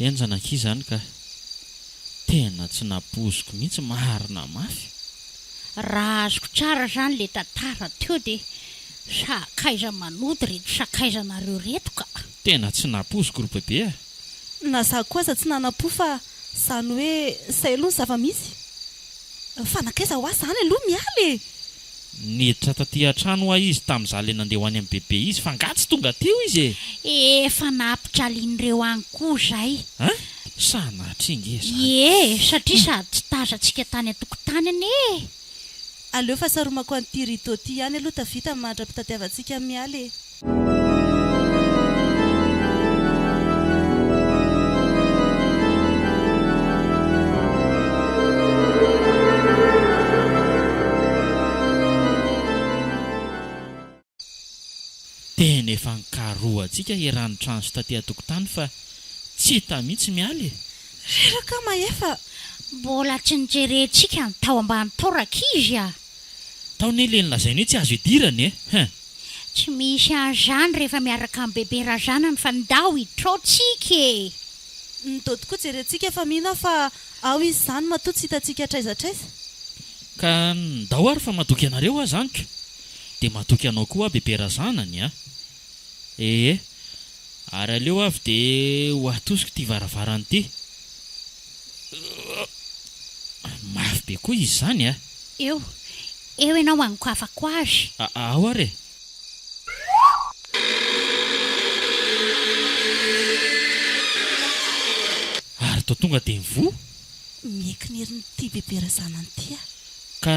Henjana akia izany ka. Tena tsy nampoiziko mihitsy marina mafy. Raha azoko tsara zany le tantara teo de sakaiza manody reto sakaizanareo reto ka. Tena tsy nampoiziko ry bebe a! Na za koa aza tsy nanam-po fa zany hoe zay aloha ny zava-misy. Fa nankaiza hoa zany aloha Mialy e? Niditra taty an-trano hoa izy tamin'izaho le nandeha ho any amin'i bebe izy fa nga tsy tonga teo izy e! Efa nampijalian'ireo any koa zay. An? Sanatria nge zany. Ie, satria sady tsy tazantsika tany an-tokotany anie e! Aleo fa saromako an'ity rideau ity ihany aloha Tavita mandra-pitadiavantsika an'i Mialy e! Tena efa nikarohantsika eran'ny trano sy taty an-tokotany fa tsy hita mihitsy Mialy e! Reraka aho Mahefa! Mbola tsy nojerentsika ny tao ambany tao rankizy a! Tao ne le nolazainy hoe tsy azo idirana e! Hein! Tsy misy an'izany rehefa miaraka amin'i Bebe Razanany fa ndao hiditra ao tsika e! Ndao tokoa jerentsika fa mino aho fa ao izy izany matoa tsy hitantsika hatraiza hatraiza. Ka ndao ary fa matoky anareo aho izany ko! Dia matoky anao koa aho Bebe Razanany a! Ee! Ary aleo avy dia ho atosiko ity varavarana ity. Mafy be koa izy izany a! Eo, eo ianao hanokafako azy. Ao ary e! Ary toa tonga dia mivoha? Miaikinerin'ity Bebe Razanany ity aho. Ka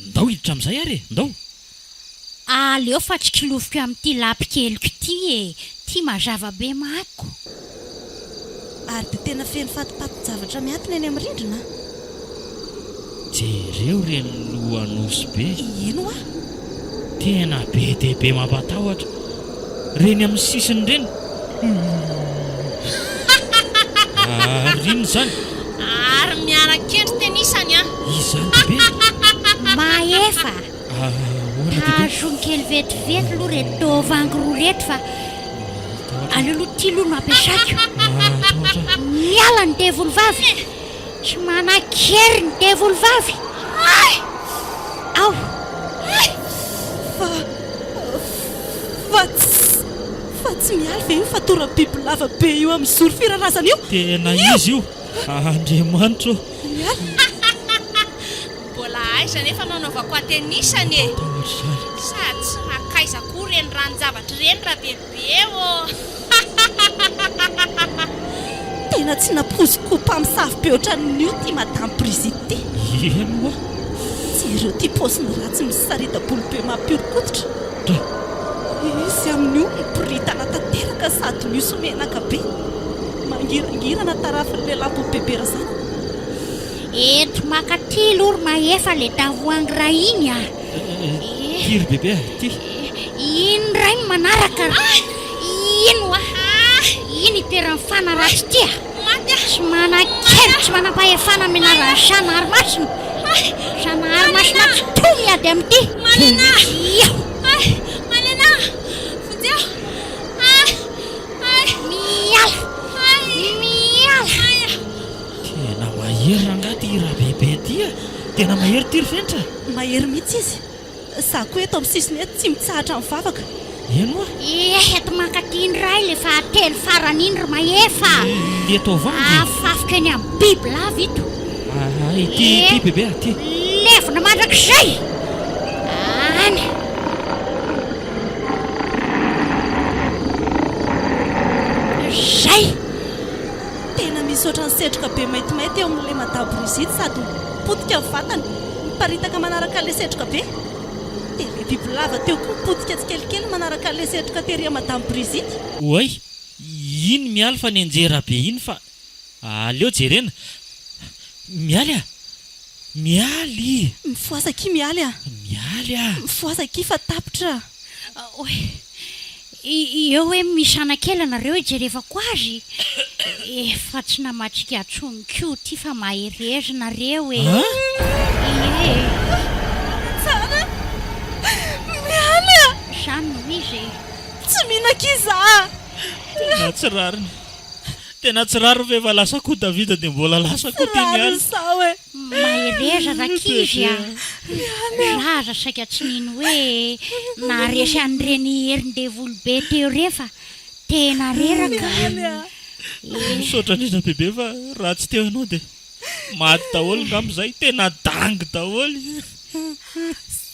ndao hiditra amin'izay ary e! Ndao! Aleo fa tsy kilofiko amin'ity lapikeliko ity e! Ty mazava be manko. Ary dia tena feno fatipatin-javatra miantona eny amin'ny rindrina an! Jereo ireny lohan'osy be. Eny hoa! Tena be dia be mampatahotra. Ireny amin'ny sisiny ireny. Ary inona izany? Ary miara-kendry tenisany an! Iza izany bebe? Mahefa! Sotrosotroiny kely vetivety aloha ireto tovangy roa ireto fa aleo aloha ity aloha no ampiasaiko. Miala ny devoly vavy. Tsy manan-kery ny devoly vavy. Ao. Fa fa tsy fa tsy mialy ve io fatoran'ny bibilava be io amin'ny zoro firarazana io? Tena izy io! Andriamanitra ô! Mialy. Mbola aiza anefa no anaovako atenisany e! Sady tsy nankaiza koa ireny ranon-javatra ireny Rabebe ô! Tena tsy nampoiziko ho mpamosavy be ohatran'io ity Madame Brigitte ity. Eny ho'a. Jereo ity paoziny ratsy misarita-bolo be mampihoron-koditra. Izy amin'io miboridana tanteraka sady mihoso-menaka be. Mangirangirana tarafin'ilay lampon'i Bebe Razanako. Ento maka ty aloha ry Mahefa le tavoahangy ray iny a! Ty ry Bebe a, ty. Iny ray no manaraka ry. Iny oa! Iny itoeran'ny fana ratsy ity a! Tsy manan-kery, tsy manam-pahefana amin'ny anaran'i Zanahary Masina. Zanahary Masina tsy toa miady amin'ity. Malena! Ia! Malena! Vonjeo! Miala! Miala! Tena mahery rangahy ty Rabebe ty a! Tena mahery ty ry Fenitra a! Mahery mihitsy izy. Za koa eto amin'ny sisiny eto tsy mitsahatra mivavaka. Eny oa! Eh, eto mankaty indray le fahatelo farany iny ry Mahefa a! Le tovangy e! Afafiko eny amin'ny bibilava ito. Aa, ity, ity bebe a, ity. Levona mandrakizay! Any! Zay! Tena misy ohatran'ny setroka be maintimainty eo amin'ilay madame Brigitte sady mipotika ny vatany, miparitaka manaraka an'ilay setroka be. Dia ilay bibilava teo koa mipotika tsikelikely manaraka an'ilay setroka tery amin'i madame Brigitte. Oay, iny Mialy fa nianjera be iny fa aleo jerena. Mialy a! Mialy! Mifohaza akia Mialy a! Mialy a! Mifohaza akia fa tapitra. Oay, Eo hoe misy anakely anareo hijerevako azy efa tsy namatsika intsony koa ity fa mahereza nareo e! Ie! Tsara! Mialy a! Zany no izy e! Tsy mino akia za a! Tena tsy rariny. Tena tsy rariny fa efa lasa koa Davida dia mbola lasa koa Tsy ty rariny Mialy. zao e! Mahereza rankizy a! Za aza saika tsy nino hoe naharesy an'ireny herin-devoly be teo ireny fa tena reraka a! Misaotra indrindra bebe fa raha tsy teo ianao dia maty daholo ngamba izahay, tena dangy daholo.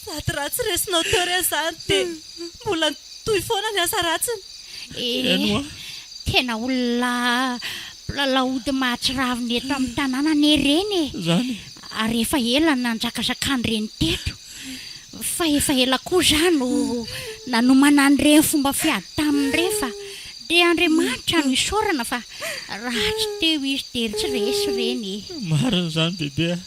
Sady raha tsy resinao teo re izany dia mbola nitohy foana ny asa ratsiny. Eny hoa. Tena olona mpilalao ody mahatsiravina eto amin'ny tanàna anie ireny e! Zany. Ary efa ela no nanjakazakan'ireny teto. Fa efa ela koa za no nanomana an'ireny fomba fiady taminy ireny fa dia Andriamanitra no isaorana fa raha tsy teo izy dia tsy resy ireny e! Marina izany bebe a!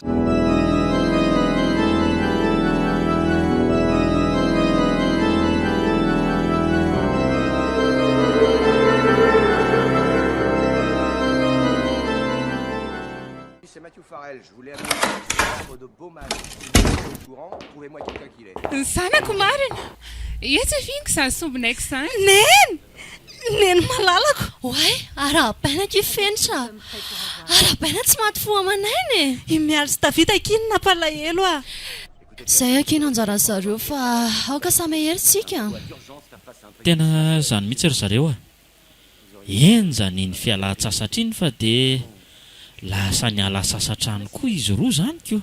Ny zanako marina! Etsy afiniko izany sombinaiko izany. Neny! Neny malalako! Oay! Arahabaina akia Fenitra a! Arahabaina tsy maty fo aman'aina e! I Mialy sy Davida akia no nampalahelo a! Izay akia no anjaran'ny zareo fa aoka samy hahery tsika. Tena izany mihitsy ry zareo a! Henjana iny fialan-tsasatra iny fa dia lasa niala sasatra any koa izy roa izany ko!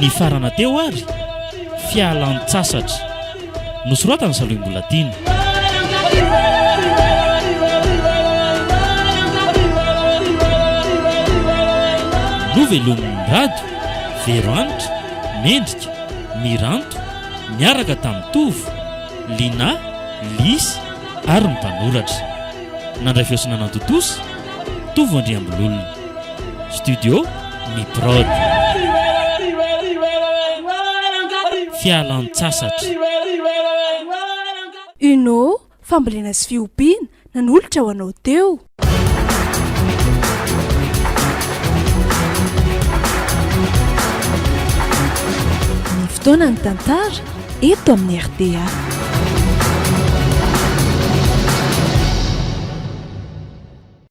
Nifarana teo ary fialan-tsasatra. Nosoratan'i Salohy Mbolatiana. Novelomin'i Rado, Vero Hanitra, Mendrika, Miranto, niaraka tamin'i Tovo, Linah, Lisy ary ny mpanoratra. Nandray feo sy nanatontosa, Tovo Andriambololona. Studio Mi Prod. Fialan-tsasatra. UNO, fambolena sy fiompiana. nanolotra ho anao teo. Ny fotoana ny tantara eto amin'ny rta.